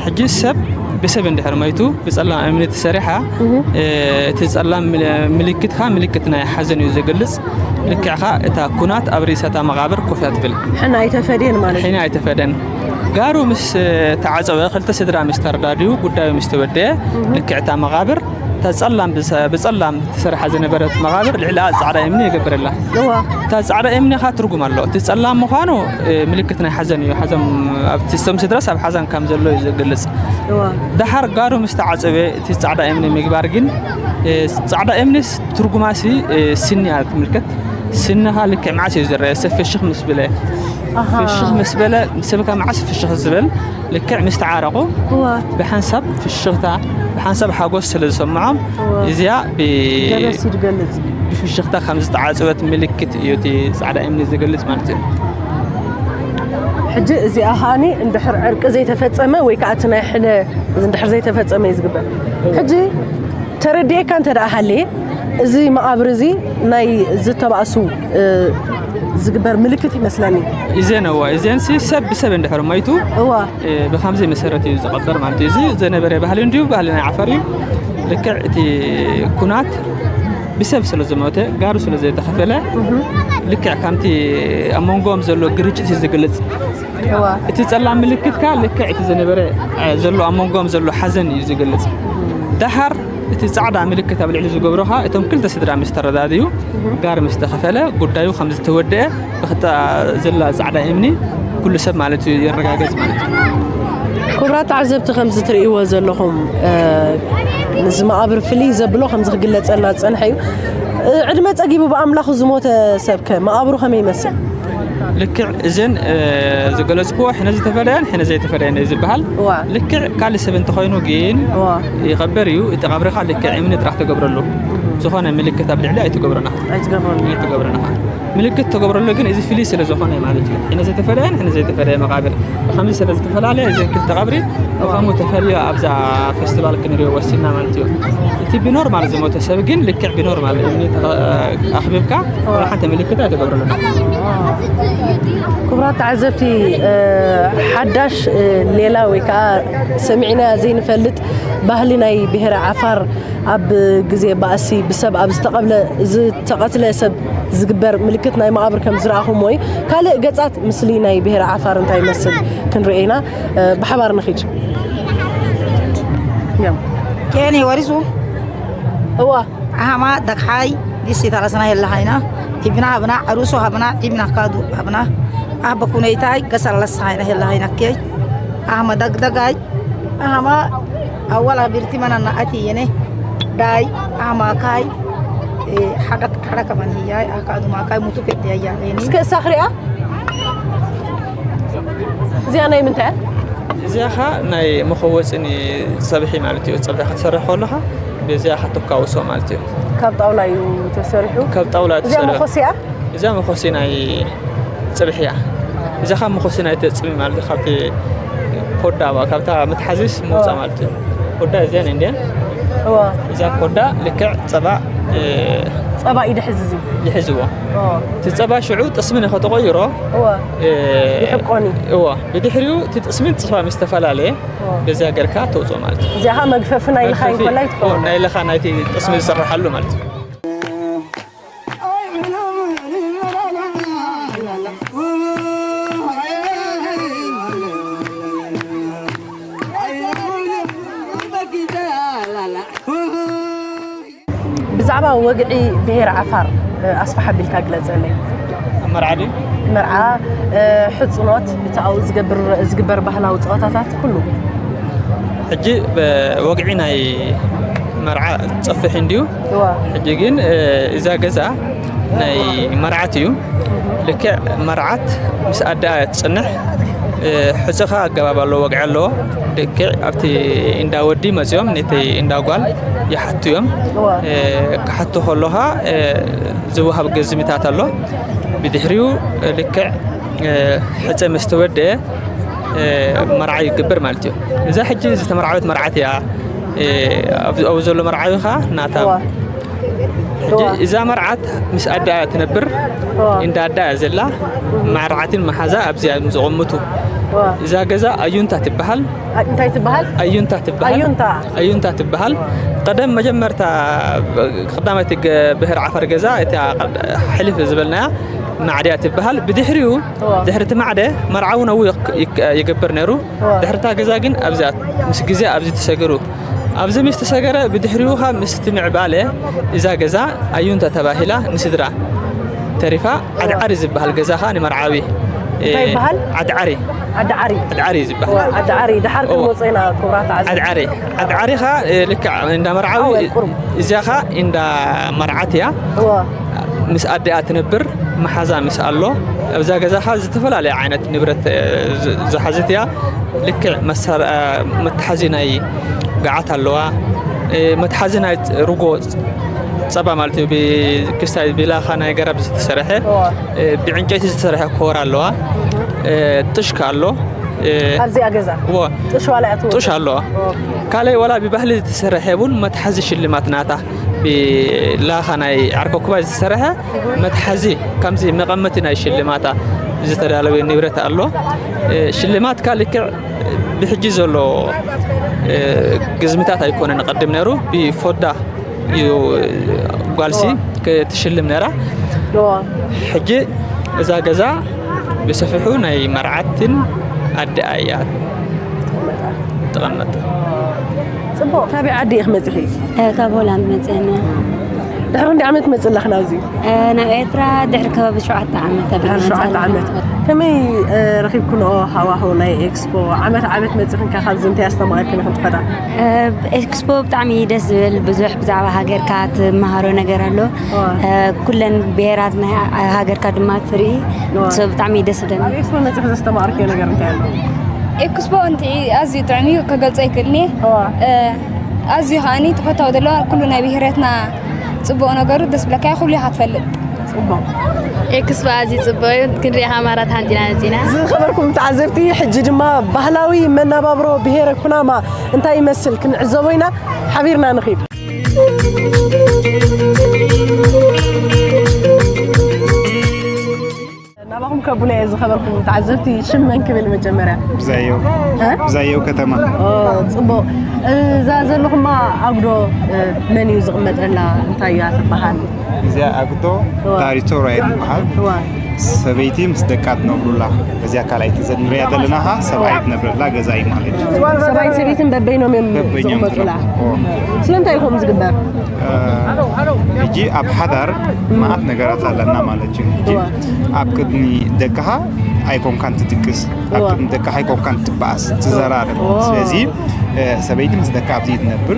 ሕጂ ሰብ ብሰብ እንድሕር መይቱ ብጸላም እምኒ ተሰሪሓ፣ እቲ ጸላም ምልክትካ ምልክት ናይ ሓዘን እዩ ዝገልጽ። ልክዕኻ እታ ኩናት ኣብ ርእሰ እታ መቓብር ኮፍ እያ ትብል። ሕና ኣይተፈድየን ማለት እዩ። ሕና ኣይተፈደን። ጋሩ ምስ ተዓጸወ፣ ክልተ ስድራ ምስ ተረዳድዩ፣ ጉዳዩ ምስ ተወደአ፣ ልክዕ እታ መቓብር እታ ጸላም ብጸላም ተሰሪሓ ዝነበረት መቓብር ልዕሊኣ ጻዕዳ እምኒ የገብረላ። እዋ። እታ ጻዕዳ እምኒ ኸኣ ትርጉም ኣለዎ። እቲ ጸላም ምዃኑ ምልክት ናይ ሓዘን እዩ። ሓዘን ኣብቲ ስቶም ስድራስ ኣብ ሓዘን ከም ዘሎ እዩ ዝገልጽ። እዋ። ደሓር ጋሩ ምስ ተዓጸበ እቲ ጻዕዳ እምኒ ምግባር ግን ጻዕዳ እምኒስ ትርጉማሲ ስኒ እያ ትምልከት። ስንኻ ልክዕ መዓስ እዩ ዝረአ? ሰብ ፍሽኽ ምስ በለ፣ ኣሃ። ፍሽኽ ምስ በለ፣ ሰብካ መዓስ ፍሽኽ ዝብል? ልክዕ ምስ ተዓረቑ እዋ። ብሓንሳብ ፍሽኽታ፣ ብሓንሳብ ሓጎስ ስለ ዝሰምዖም እዋ። እዚኣ ብ- ገበስ እዩ ዝገልጽ። ብፍሽኽታ ከም ዝተዓጽወት ምልክት እዩ እቲ ጻዕዳ እምኒ ዝገልጽ ማለት እዩ። ሕጂ እዚኣ ከኣኒ እንድሕር ዕርቂ ዘይተፈጸመ ወይ ከዓ እቲ ናይ ሕነ እንድሕር ዘይተፈጸመ እዩ ዝግበር። ሕጂ ተረዲኤካ እንተ ደኣ ሃልየ፣ እዚ መቓብር እዚ ናይ ዝተባእሱ፣ እ፣ ዝግበር ምልክት ይመስለኒ። እዘን እዋ፣ እዘንሲ ሰብ ብሰብ እንድሕር ሞይቱ፣ እዋ። እ፣ ብኸምዚ መሰረት እዩ ዝቐበር ማለት እዩ። እዚ ዘነበረ ባህሊ እንድዩ፣ ባህሊ ናይ ዓፋር እዩ። ልክዕ እቲ ኩናት ብሰብ ስለ ዝሞተ፣ ጋሩ ስለ ዘይተኸፈለ፣ እህ። ልክዕ ከምቲ ኣብ መንጎኦም ዘሎ ግርጭት እዩ ዝግልጽ። እዋ። እቲ ጸላም ምልክት ከኣ ልክዕ እቲ ዝነበረ፣ እ፣ ዘሎ ኣብ መንጎኦም ዘሎ ሓዘን እዩ ዝገልጽ። ደሓር እቲ ጻዕዳ ምልክት ኣብ ልዕሊ ዝገብሮ ከኣ እቶም ክልተ ስድራ ምስ ተረዳድዩ፣ ጋር ምስ ተኸፈለ፣ ጉዳዩ ከም ዝተወደአ ብኽታ ዘላ ጻዕዳ እምኒ ኩሉ ሰብ ማለት እዩ የረጋገጽ ማለት እዩ። ክቡራት ተዓዘብቲ፣ ከምዚ ትርእይዎ ዘለኹም፣ እ፣ እዚ መቓብር ፍልይ ዘብሎ ከምዚ ክግለጸልና ዝጸንሐ እዩ። እ፣ ዕድመ ጸጊቡ ብኣምላኹ ዝሞተ ሰብከ መቓብሩ ከመይ ይመስል? ልክዕ እዘን፣ እ፣ ዝገለጽክዎ ሕነ ዝተፈለየን ሕነ ዘይተፈለየን እዩ ዝበሃል። እዋ። ልክዕ ካልእ ሰብ እንተኾይኑ ግን እዋ። ይቐበር እዩ። እቲ ቀብሪ ኸኣ ልክዕ እምኒ ጥራሕ ተገብረሉ። ዝኾነ ምልክት ኣብ ልዕሊ ኣይትገብረና። ኣይትገብረሉ። ኣይትገብረና። ምልክት ተገብረሉ ግን እዚ ፍልይ ስለ ዝኾነ ማለት እዩ። ሕነ ዝተፈለየን ሕነ ዘይተፈለየ መቓብር ብኸምዚ ስለ ዝተፈላለየ እዘን ክልተ ቀብሪ ብኸምኡ ተፈልዮ ኣብዛ ፌስቲቫል ክንሪኦ ወሲና ማለት እዩ። እቲ ብኖርማል ዝሞተ ሰብ ግን ልክዕ ብኖርማል እምኒ ተኸ-፣ ኣኽቢብካ ዋላ ሓንቲ ምልክት ኣይተገብረሉን። ክቡራት ተዓዘብቲ፣ እ፣ ሓዳሽ፣ እ፣ ሌላ ወይ ከዓ ሰሚዕና ዘይንፈልጥ ባህሊ ናይ ብሄረ ዓፋር ኣብ ግዜ ባእሲ ብሰብ ኣብ ዝተቐብለ፣ ዝተቐትለ ሰብ ዝግበር ምልክት ናይ መቓብር ከም ዝረኣኹምዎ እዩ። ካልእ ገጻት ምስሊ ናይ ብሄረ ዓፋር እንታይ ይመስል ክንርኢ ኢና። እ፣ ብሓባር ንኺድ። ያው። ኬኒ ወሪሱ። እዋ። ኣሃማ ደግሓይ ዲሲ ተረስና የለ ሃይና። ሂብና ሃብና፣ ዕሩሱ ሃብና፣ ሂብና ካዱ ሃብና። ኣህበ ኩነይታይ ገሰለስ ሃይና የለ ሃይና ኬይ። ኣሃማ ደግደጋይ። ኣሃማ ኣወላ ቢርቲ መናና ኣቲ የኔ። ዳይ ኣሃማ ካይ። እ፣ ሓደክ፣ ሓደከ መን ህያይ፣ ኣካዱ ማካይ ሙቱ ከት ያያ የኔ። እስከ እሳ ክሪኣ። እዚኣ ናይ ምንታይ እያ? እዚኣ ኸኣ ናይ መኸወፂ ጸብሒ ማለት እዩ። ጸብሒ ክትሰርሕ ከለኻ በዚኣ ኸዓ ተካውሶ ማለት እዩ። ካብ ጣውላ እዩ ተሰሪሑ? ካብ ጣውላ እዩ እዚኣ ተሰሪሑ። መኾሲ እያ? እዚኣ መኾሲ ናይ ጸብሒ እያ። እዚኣ ኸዓ መኾሲ ናይ ተጽሚ ማለት እዩ። ካብቲ ኮዳ፣ ካብታ መትሓዚስ ምውጻእ ማለት እዩ። ኮዳ እዚኣን እንድየን። እዋ። እዛ ኮዳ ልክዕ ጸባ፣ እ፣ ጸባ እዩ ድሕዝ እዚ። ይሕዝዎ። ኦ። እቲ ጸባ ሽዑ ጥስሚ ንኸተቐይሮ፣ እዋ። እ፣ ይሕቆኒ። እዋ። ብድሕሪኡ እቲ ጥስሚን ጸባ ምስ ተፈላለየ፣ እዋ። በዚኣ ገርካ ተውጽኦ ማለት እዩ። እዚኣ ኸዓ መግፈፊ ናይ ልኻይ መግፈፊ፣ እንኮላይ ትኸውን። ናይ ልኻ ናይቲ ጥስሚ ዝስርሓሉ ማለት እዩ። ብዛዕባ ወግዒ ብሄር ዓፋር፣ እ፣ ኣስፍሕ ኣቢልካ ግለጸለይ። ኣብ መርዓ ድዩ? መርዓ፣ እ፣ ሕጽኖት፣ እቲ ኣብኡ ዝገብር፣ ዝግበር ባህላዊ ጸወታታት ኩሉ። ሕጂ ብ-፣ ወግዒ ናይ መርዓ ጸፍሕ እንድዩ። እዋ። ሕጂ ግን፣ እ፣ እዛ ገዛ ናይ መርዓት እዩ። ልክዕ መርዓት ምስ ኣደኣ እያ ትጽንሕ። እ፣ ሕጽኻ ኣገባብ ኣለዎ፣ ወግዒ ኣለዎ። ልክዕ ኣብቲ እንዳ ወዲ መጺኦም ነቲ እንዳ ጓል ይሓቱ እዮም። እዋ። እ፣ ክሓቱ ከለኻ፣ እ፣ ዝወሃብ ገዝምታት ኣሎ። ብድሕሪኡ ልክዕ፣ እ፣ ሕጸ ምስ ተወደአ፣ እ፣ መርዓ ይግበር ማለት እዩ። እዛ ሕጂ ዝተመርዓወት መርዓት እያ። እ፣ ኣብ-፣ ኣብኡ ዘሎ መርዓዊ ኸኣ ናታ። እዋ። ሕጂ እዋ። እዛ መርዓት ምስ ኣደኣ ትነብር፣ እዋ። እንዳ ኣደኣ እያ ዘላ። መርዓትን መሓዛ ኣብዚኣ እዮም ዝቕምቱ። እዛ ገዛ ኣዩንታ ትበሃል። እንታይ ትበሃል? ኣዩንታ ትበሃል። ኣዩንታ። ኣዩንታ ትበሃል። ቀደም መጀመርታ ቀዳመይቲ ገ- ብሄር ዓፋር ገዛ እታ ሕልፍ ዝበልናያ ማዕድያ ትበሃል። ብድሕሪኡ ድሕሪ እቲ ማዕደ መርዓዊ ነዊሕ ይክ- ይገብር ነይሩ። ድሕርታ ገዛ ግን ኣብዚኣ ምስ ግዜ ኣብዚ ተሰገሩ። ኣብዚ ምስ ተሰገረ ብድሕሪኡ ካብ ምስቲ ምዕባለ እዛ ገዛ ኣዩንታ ተባሂላ ንስድራ ተሪፋ። ዓድዓሪ ዝበሃል ገዛኻ ንመርዓዊ እንታይ ይበሃል? ዓድዓሪ። ዓድዓሪ። ዓድዓሪ እዩ ዝበሃል። ዓድዓሪ ድሓር ክንወፅኦ ኢና ክቡራት ተዓዘብቲ። ዓድዓሪ። ዓድዓሪኻ ልክዕ እንዳ መርዓዊ እዚኻ እንዳ መርዓት እያ። ምስ ኣዲኣ ትነብር መሓዛ ምስ ኣሎ ኣብዛ ገዛኻ ዝተፈላለየ ዓይነት ንብረት ዝሓዝት እያ። ልክዕ መተሓዚ ናይ ገዓት ኣለዋ። መትሓዚ ናይ ርጎ ፀባ ማለት እዩ። ብክስታይ ብላኻ ናይ ገረብ ዝተሰርሐ ብዕንጨይቲ ዝተሰርሐ ኮር ኣለዋ። ጥሽካ ኣሎ። ኣብዚኣ ገዛ ጥሽ ዋላ እያ ትወጽእ? ጥሽ ኣለዋ። ካልኣይ ዋላ ብባህሊ ዝተሰርሐ እውን መትሓዚ ሽልማት ናታ ብላኻ ናይ ዓርኮ ኩባይ ዝተሰርሐ መትሓዚ ከምዚ መቐመቲ ናይ ሽልማታ ዝተዳለወ ንብረት ኣሎ። ሽልማት ካልክዕ ብሕጂ ዘሎ ግዝምታት ኣይኮነን። ቀድም ነይሩ ብፎዳ እዩ ጓልሲ ክትሽልም ነራ። ሕጂ እዛ ገዛ ብሰፊሑ ናይ መርዓትን ኣዲኣ እያ ትቐመጥ። ፅቡቕ። ካበይ ዓዲ ኢኺ መፂኺ? ካብ ሆላንድ መፅእና። ድሕሪ ክንደይ ዓመት መፅእ ኣለኺ ናብዚ? ናብ ኤርትራ ድሕሪ ከባቢ ሸውዓተ ዓመት ኣቢልና ድሕሪ ሸውዓተ መፃእና። ዓመት። ከመይ ረኺብክንኦ ሃዋህው ናይ ኤክስፖ? ዓመት ዓመት መፂኽን ከ ካብዚ እንታይ ኣስተማቒርክን ኢኽን ትኸዳ? ኤክስፖ ብጣዕሚ እዩ ደስ ዝብል። ብዙሕ ብዛዕባ ሃገርካ ትመሃሮ ነገር ኣሎ። ኩለን ብሄራት ናይ ሃገርካ ድማ ትርኢ። ብጣዕሚ እዩ ደስ ዝብለኒ። ኣብ ኤክስፖ መፂኺ ዘስተማቐርክዮ ነገር እንታይ ኣሎ? ኤክስፖ እንትዒ ኣዝዩ ጥዑም እዩ፣ ከገልጾ ኣይክእልን እየ። ኣዝዩ ከዓኒ ተፈታዊ ዘለዎ ኩሉ ናይ ብሄረትና ጽቡቕ ነገሩ ደስ ብለካ ኩሉ ኢኻ ትፈልጥ። ጽቡቕ። ኤክስፖ ኣዝዩ ጽቡቕ እዩ፣ ክንሪኣ ከኣ ማራት ሓንቲና መጺና። ዝኸበርኩም ተዓዘብቲ ሕጂ ድማ ባህላዊ መናባብሮ ብሄረ ኩናማ እንታይ ይመስል ክንዕዘቦ ኢና፣ ሓቢርና ንኺድ። ናባኹም ከብሎ እየ ዝኸበርኩም ተዓዘብቲ ሽም መን ክብል መጀመርያ? ብዛየው እ? ብዛየው ከተማ። ኦ፣ ጽቡቕ። እዛ ዘለኹማ ኣጉዶ እ፣ መን እዩ ዝቕመጠላ? እንታይ እያ ትበሃል? እዚኣ ኣጉዶ ዳሪቶራ እያ ትበሃል። እዋ። ሰበይቲ ምስ ደቃ ትነብሩላ። እዚኣ ካልኣይቲ ዘ- ንሪኣ ዘለና ኸዓ ሰብኣይ ትነብረላ ገዛ እዩ ማለት እዩ። ሰብኣይን ሰበይትን በበይኖም እዮም በበይኖም ዝቕመጡላ። ዝነብሩ። ስለምንታይ እዩ ከምኡ ዝግበር? ሕጂ ኣብ ሓዳር መዓት ነገራት ኣለና ማለት እዩ። ሕጂ ኣብ ቅድሚ ደቅኻ ኣይኮንካን ትድቅስ፣ ኣብ ቅድሚ ደቅኻ ኣይኮንካን ትበኣስ፣ ትዘራረብ። ስለዚ ሰበይቲ ምስ ደቃ ኣብዚ ትነብር፣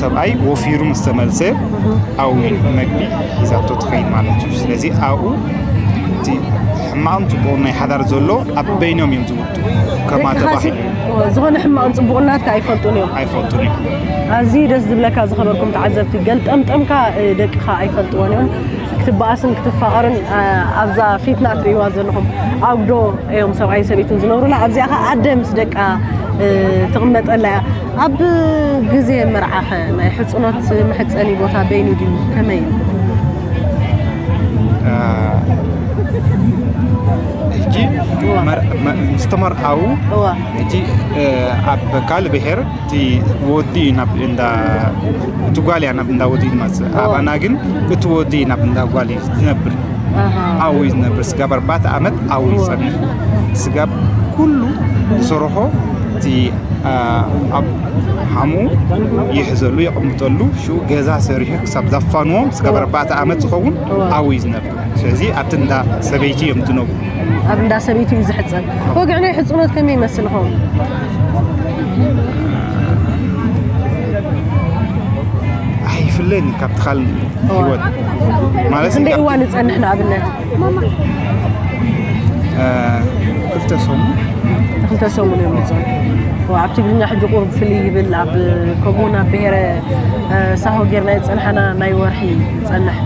ሰብኣይ ወፊሩ ምስ ተመልሰ ኣብኡ መግቢ ሒዛቶ ትኸይድ ማለት እዩ። ስለዚ ኣብኡ እቲ ሕማቕን ፅቡቕን ናይ ሓዳር ዘሎ ኣብ በይኖም እዮም ዝውድኡ። ከማተባህ ዝኾነ ሕማቕን ፅቡቕን ናትካ ኣይፈልጡን እዮም። ኣይፈልጡን እዮም። ኣዝዩ ደስ ዝብለካ ዝኸበርኩም ተዓዘብቲ፣ ገልጠምጠምካ ደቅኻ ኣይፈልጥዎን እዮም። ክትበኣስን ክትፋቐርን ኣብዛ ፊትና ትርእይዋ ዘለኹም ኣጉዶ እዮም ሰብኣይን ሰበይትን ዝነብሩላ። ኣብዚኣ ኸዓ ኣደ ምስ ደቃ ትቕመጠላ እያ። ኣብ ግዜ መርዓኸ ናይ ሕፅኖት መሕፀኒ ቦታ በይኑ ድዩ? ከመይ እዩ? ሕጂ ዝተመርዓዉ ሕጂ ኣብ ካልእ ብሄር እቲ ወዲ ናብ እንዳ እቲ ጓል እያ ናብ እንዳ ወዲ ትመፅእ። ኣባና ግን እቲ ወዲ ናብ እንዳ ጓል እዩ ዝነብር። ኣብኡ እዩ ዝነብር። ስጋብ ኣርባዕተ ዓመት ኣብኡ እዩ ዝፀንሕ። ስጋብ ኩሉ ዝሰርሖ እቲ ኣብ ሓሙ ይሕዘሉ የቐምጠሉ። ሽኡ ገዛ ሰሪሑ ክሳብ ዘፋንዎም ስጋብ ኣርባዕተ ዓመት ዝኸውን ኣብኡ እዩ ዝነብር። ስለዚ ኣብቲ እንዳ ሰበይቲ እዮም ዝነብሩ። ኣብ እንዳ ሰበይቲ እዩ ዝሕፀን። ወግዒ ናይ ሕፅኖት ከመይ ይመስል ይኸውን? ኣይፍለን ካብቲ ካልእ ህይወት ማለት ክንደይ እዋን ይፀንሕ ንኣብነት? ክልተ ሰሙን። ክልተ ሰሙን እዮም ዝፀንሑ። ኣብ ትግርኛ ሕጂ ቁሩብ ፍልይ ይብል። ኣብ ከምኡ ናብ ብሄረ ሳሆ ጌርና ዝፀንሓና ናይ ወርሒ ይፀንሕ።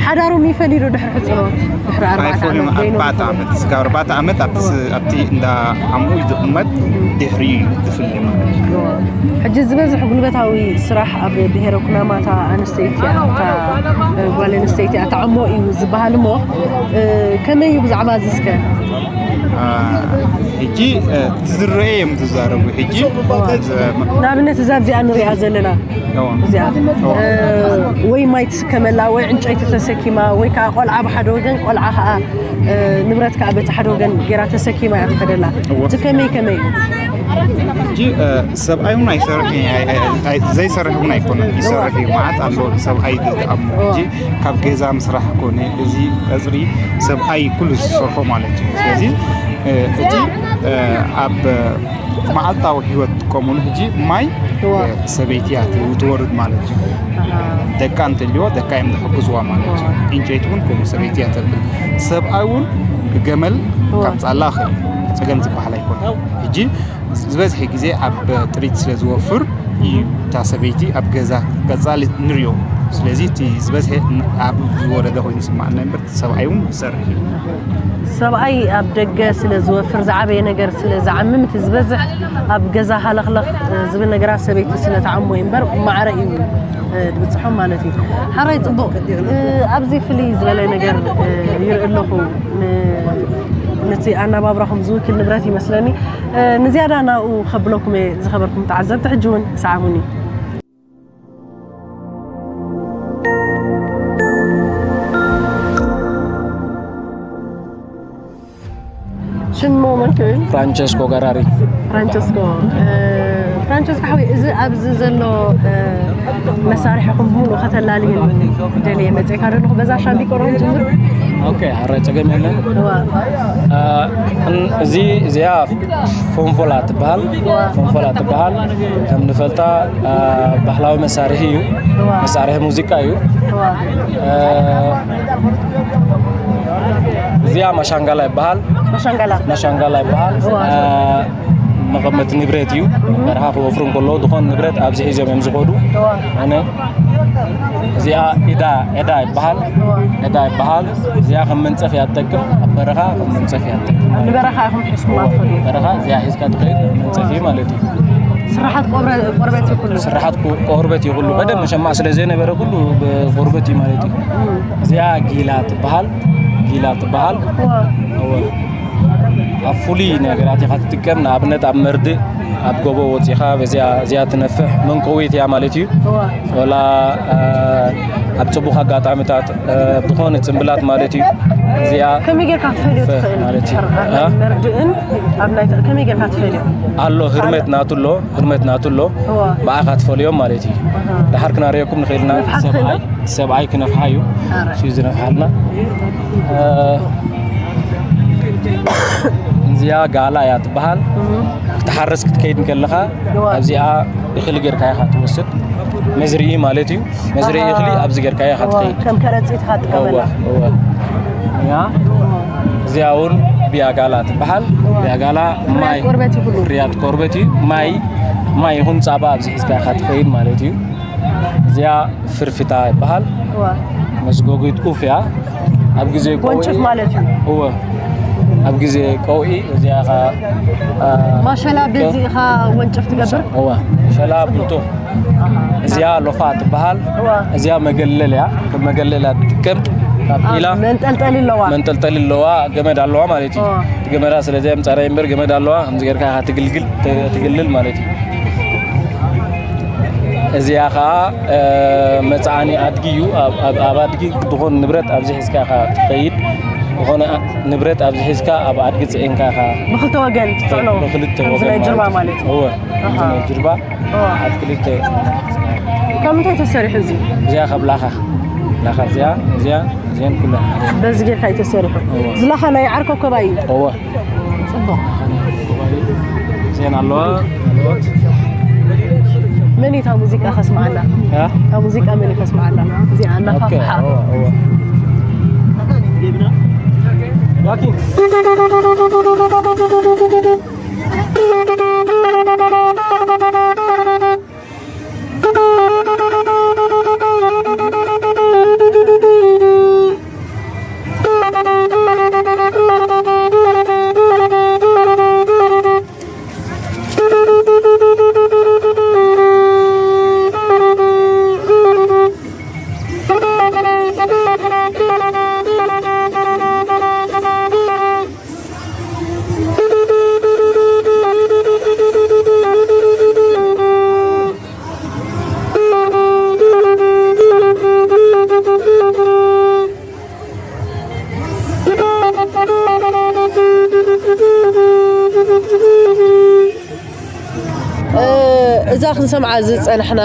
ሓዳሮም ይፈልዩ ዶ ድሕሪ ሕፅኖት? ድሕሪ ኣርባዕተ ኣይፈልዮም። ዓመት በይኖም ኣርባዕተ ይኾኑ። ዓመት እስካብ ኣርባዕተ ዓመት ኣብቲ ስ- ኣብቲ እንዳ ሓሙ እዩ ዝቕመጥ። ድሕሪ እዩ ዝፍለ ማለት እዩ። ሕጂ ዝበዝሕ ጉልበታዊ ስራሕ ኣብ ብሄረ ኩናማ እታ ኣንስተይቲ እያ፣ እታ ጓል ኣንስተይቲ እያ፣ እታ ዓሞ እዩ ዝበሃል እሞ ከመይ እዩ ብዛዕባ እዚ እስከ? ሕጂ ዝረአ እዮም ዝዛረቡ። ሕጂ ንኣብነት እዛ ኣብዚኣ ንሪኣ ዘለና እዚኣ ወይ ማይ ትስከመላ ወይ ዕንጨይቲ ተሰኪማ ወይ ከዓ ቆልዓ ብሓደ ወገን ቆልዓ ከዓ ንብረት ከዓ በቲ ሓደ ወገን ገይራ ተሰኪማ እያ ትኸደላ። እቲ ከመይ ከመይ እዩ? ሕጂ ሰብኣይ እውን ኣይሰርሕ ዘይሰርሕ እውን ኣይኮነን፣ ይሰርሕ እዩ። መዓት ኣሎ ሰብኣይ ዝጠቐሙ። ሕጂ ካብ ገዛ ምስራሕ ኮነ እዚ ቀፅሪ ሰብኣይ ኩሉ ዝሰርሖ ማለት እዩ። ስለዚ እቲ ኣብ መዓልታዊ ህይወት ትጥቀሙሉ ሕጂ ማይ ሰበይቲ እያ ትወርድ ማለት እዩ። ደቃ እንተልዮ ደቃ እዮም ዝሕግዝዋ ማለት እዩ። ዕንጨይቲ እውን ከምኡ ሰበይቲ እያ ተብል። ሰብኣይ እውን ብገመል ካብ ፃላ ኸ ፀገም ዝበሃል ኣይኮነ። ሕጂ ዝበዝሐ ግዜ ኣብ ጥሪት ስለ ዝወፍር እዩ እታ ሰበይቲ ኣብ ገዛ ቀፃሊ ንሪኦ። ስለዚ እቲ ዝበዝሐ ኣብ ዝወረደ ኮይኑ ይስማዓና እምበር ሰብኣይ እውን ይሰርሕ እዩ። ሰብኣይ ኣብ ደገ ስለ ዝወፍር ዝዓበየ ነገር ስለ ዝዓምም እቲ ዝበዝሕ ኣብ ገዛ ሃለኽለኽ ዝብል ነገራት ሰበይቲ ስለ ትዓሞ እዩ እምበር ማዕረ እዩ ዝብፅሖም ማለት እዩ። ሓራይ ፅቡቕ። ኣብዚ ፍልይ ዝበለ ነገር ይርኢ ኣለኹ። ነቲ ኣናባብራኹም ዝውክል ንብረት ይመስለኒ። ንዝያዳ ናብኡ ከብለኩም እየ ዝኸበርኩም ተዓዘብቲ። ሕጂ እውን ሰዓቡኒ። ሽም መን ክብል? ፍራንቸስኮ ጋራሪ። ፍራንቸስኮ ፍራንቸስኮ ሓወይ፣ እዚ ኣብዚ ዘሎ መሳርሒኹም ብምሉእ ከተላልየኒ ደልየ መፅእካ ዘለኹ። በዛ ሻምቢቆ ዶ ንጅምር? ኦኬ፣ ሓራይ ፀገም የለን። እዚ እዚኣ ፎንፎላ ትበሃል። ፎንፎላ ትበሃል። ከም ንፈልጣ ባህላዊ መሳርሒ እዩ። መሳርሒ ሙዚቃ እዩ። እዚኣ ማሻንጋላ ይበሃል። ማሻንጋላ ማሻንጋላ ይበሃል። መቐመጢ ንብረት እዩ። በረኻ ክወፍሩ እንከለዉ ዝኾነ ንብረት ኣብዚ ሒዞም እዮም ዝኸዱ። ኣነ እዚኣ ኢዳ ዕዳ ይበሃል። ዕዳ ይበሃል። እዚኣ ከም መንፀፍ እያ ትጠቅም። ኣብ በረኻ ከም መንፀፍ እያ ትጠቅም። ንበረኻ ኢኹም ሒዝኩማ ትኸዱ? በረኻ እዚኣ ሒዝካ ትኸይድ መንፀፍ እዩ ማለት እዩ። ስራሓት ቆርበት እዩ ኩሉ። ስራሓት ቆርበት እዩ ኩሉ። ቀደም መሸማዕ ስለ ዘይነበረ ኩሉ ብቆርበት እዩ ማለት እዩ። እዚኣ ጊላ ትበሃል። ጊላ ትበሃል። እወ። ኣብ ፍሉይ ነገራት ኢኻ ትጥቀም። ንኣብነት ኣብ መርድእ ኣብ ጎቦ ወፂኻ በዚኣ እዚኣ ትነፍሕ መንቀዊት እያ ማለት እዩ። ወላ ኣብ ፅቡቕ ኣጋጣሚታት ዝኾነ ፅምብላት ማለት እዩ። እዚኣ ከመይ ጌርካ ክትፈልዮ ትኽእል? ማለት እዩ። መርድእን ኣብ ናይ ከመይ ጌርካ ትፈልዮ? ኣሎ ህርመት ናቱ ኣሎ፣ ህርመት ናቱ ኣሎ። ብኣኻ ትፈልዮም ማለት እዩ። ድሓር ክናርየኩም ንኽእል ኢና። ሰብኣይ ክነፍሓ እዩ። እሱ ዝነፍሓልና። እዚኣ ጋላ እያ ትበሃል። ክትሓርስ ክትከይድ ከለኻ ኣብዚኣ እኽሊ ጌርካ ኢኻ ትወስድ። መዝርኢ ማለት እዩ። መዝርኢ እኽሊ ኣብዚ ጌርካ ኢኻ ትኸይድ። ከም ከረፂት ኢኻ ትጥቀመላ። እዚኣ እውን ቢያጋላ ትበሃል። ቢያጋላ ማይ ፍርያት ቆርበት እዩ። ማይ ማይ ይኹን ፃባ ኣብዚ ሒዝካ ኢኻ ትኸይድ ማለት እዩ። እዚኣ ፍርፍታ ይበሃል። መስጎጊት ኡፍ እያ። ኣብ ግዜ ቀውዒ ወንጭፍ ማለት እዩ። እወ። ኣብ ግዜ ቀውዒ እዚኣ ኸ ማሸላ በዚ ኢኻ ወንጭፍ ትገብር? እወ። ሸላ ብልቶ እዚኣ ሎፋ ትበሃል። እዚኣ መገለል እያ። ከም መገለል እያ ትጥቀም። ኢላ መንጠልጠሊ ኣለዋ። መንጠልጠሊ ኣለዋ። ገመድ ኣለዋ ማለት እዩ። ገመዳ ስለዚ ምፃራይ እምበር ገመድ ኣለዋ። ከምዚ ጌርካ ኢኻ ትግልግል ትግልል ማለት እዩ። እዚኣ ኸዓ መፅዓኒ ኣድጊ እዩ። ኣብ ኣድጊ ዝኾነ ንብረት ኣብዚ ሒዝካ ኢኻ ትኸይድ። ዝኾነ ንብረት ኣብዚ ሒዝካ ኣብ ኣድጊ ፅዒንካ ኢኻ ብክልተ ወገን ትፅዕኖ። ብክልተ ወገን ጅርባ ማለት እዩ። ጅርባ ኣብ ክልተ። ካብ ምንታይ ተሰሪሑ እዚ? እዚኣ ካብ ላኻ ላኻ እዚኣ እዚኣ እዚኣን ኩለን ሓደ። በዚ ጌርካ እዩ ተሰሪሑ። እዚ ላኻ ናይ ዓርከ ኮባ እዩ። እወ። ፅቡቕ። እዚአን ኣለዋ። መን እዩ እታ ሙዚቃ ከስምዓና? እታ ሙዚቃ መን እዩ ከስምዓና? እዚኣ እናፋፍሓ። እዛ ክንሰምዓ ዝጸናሕና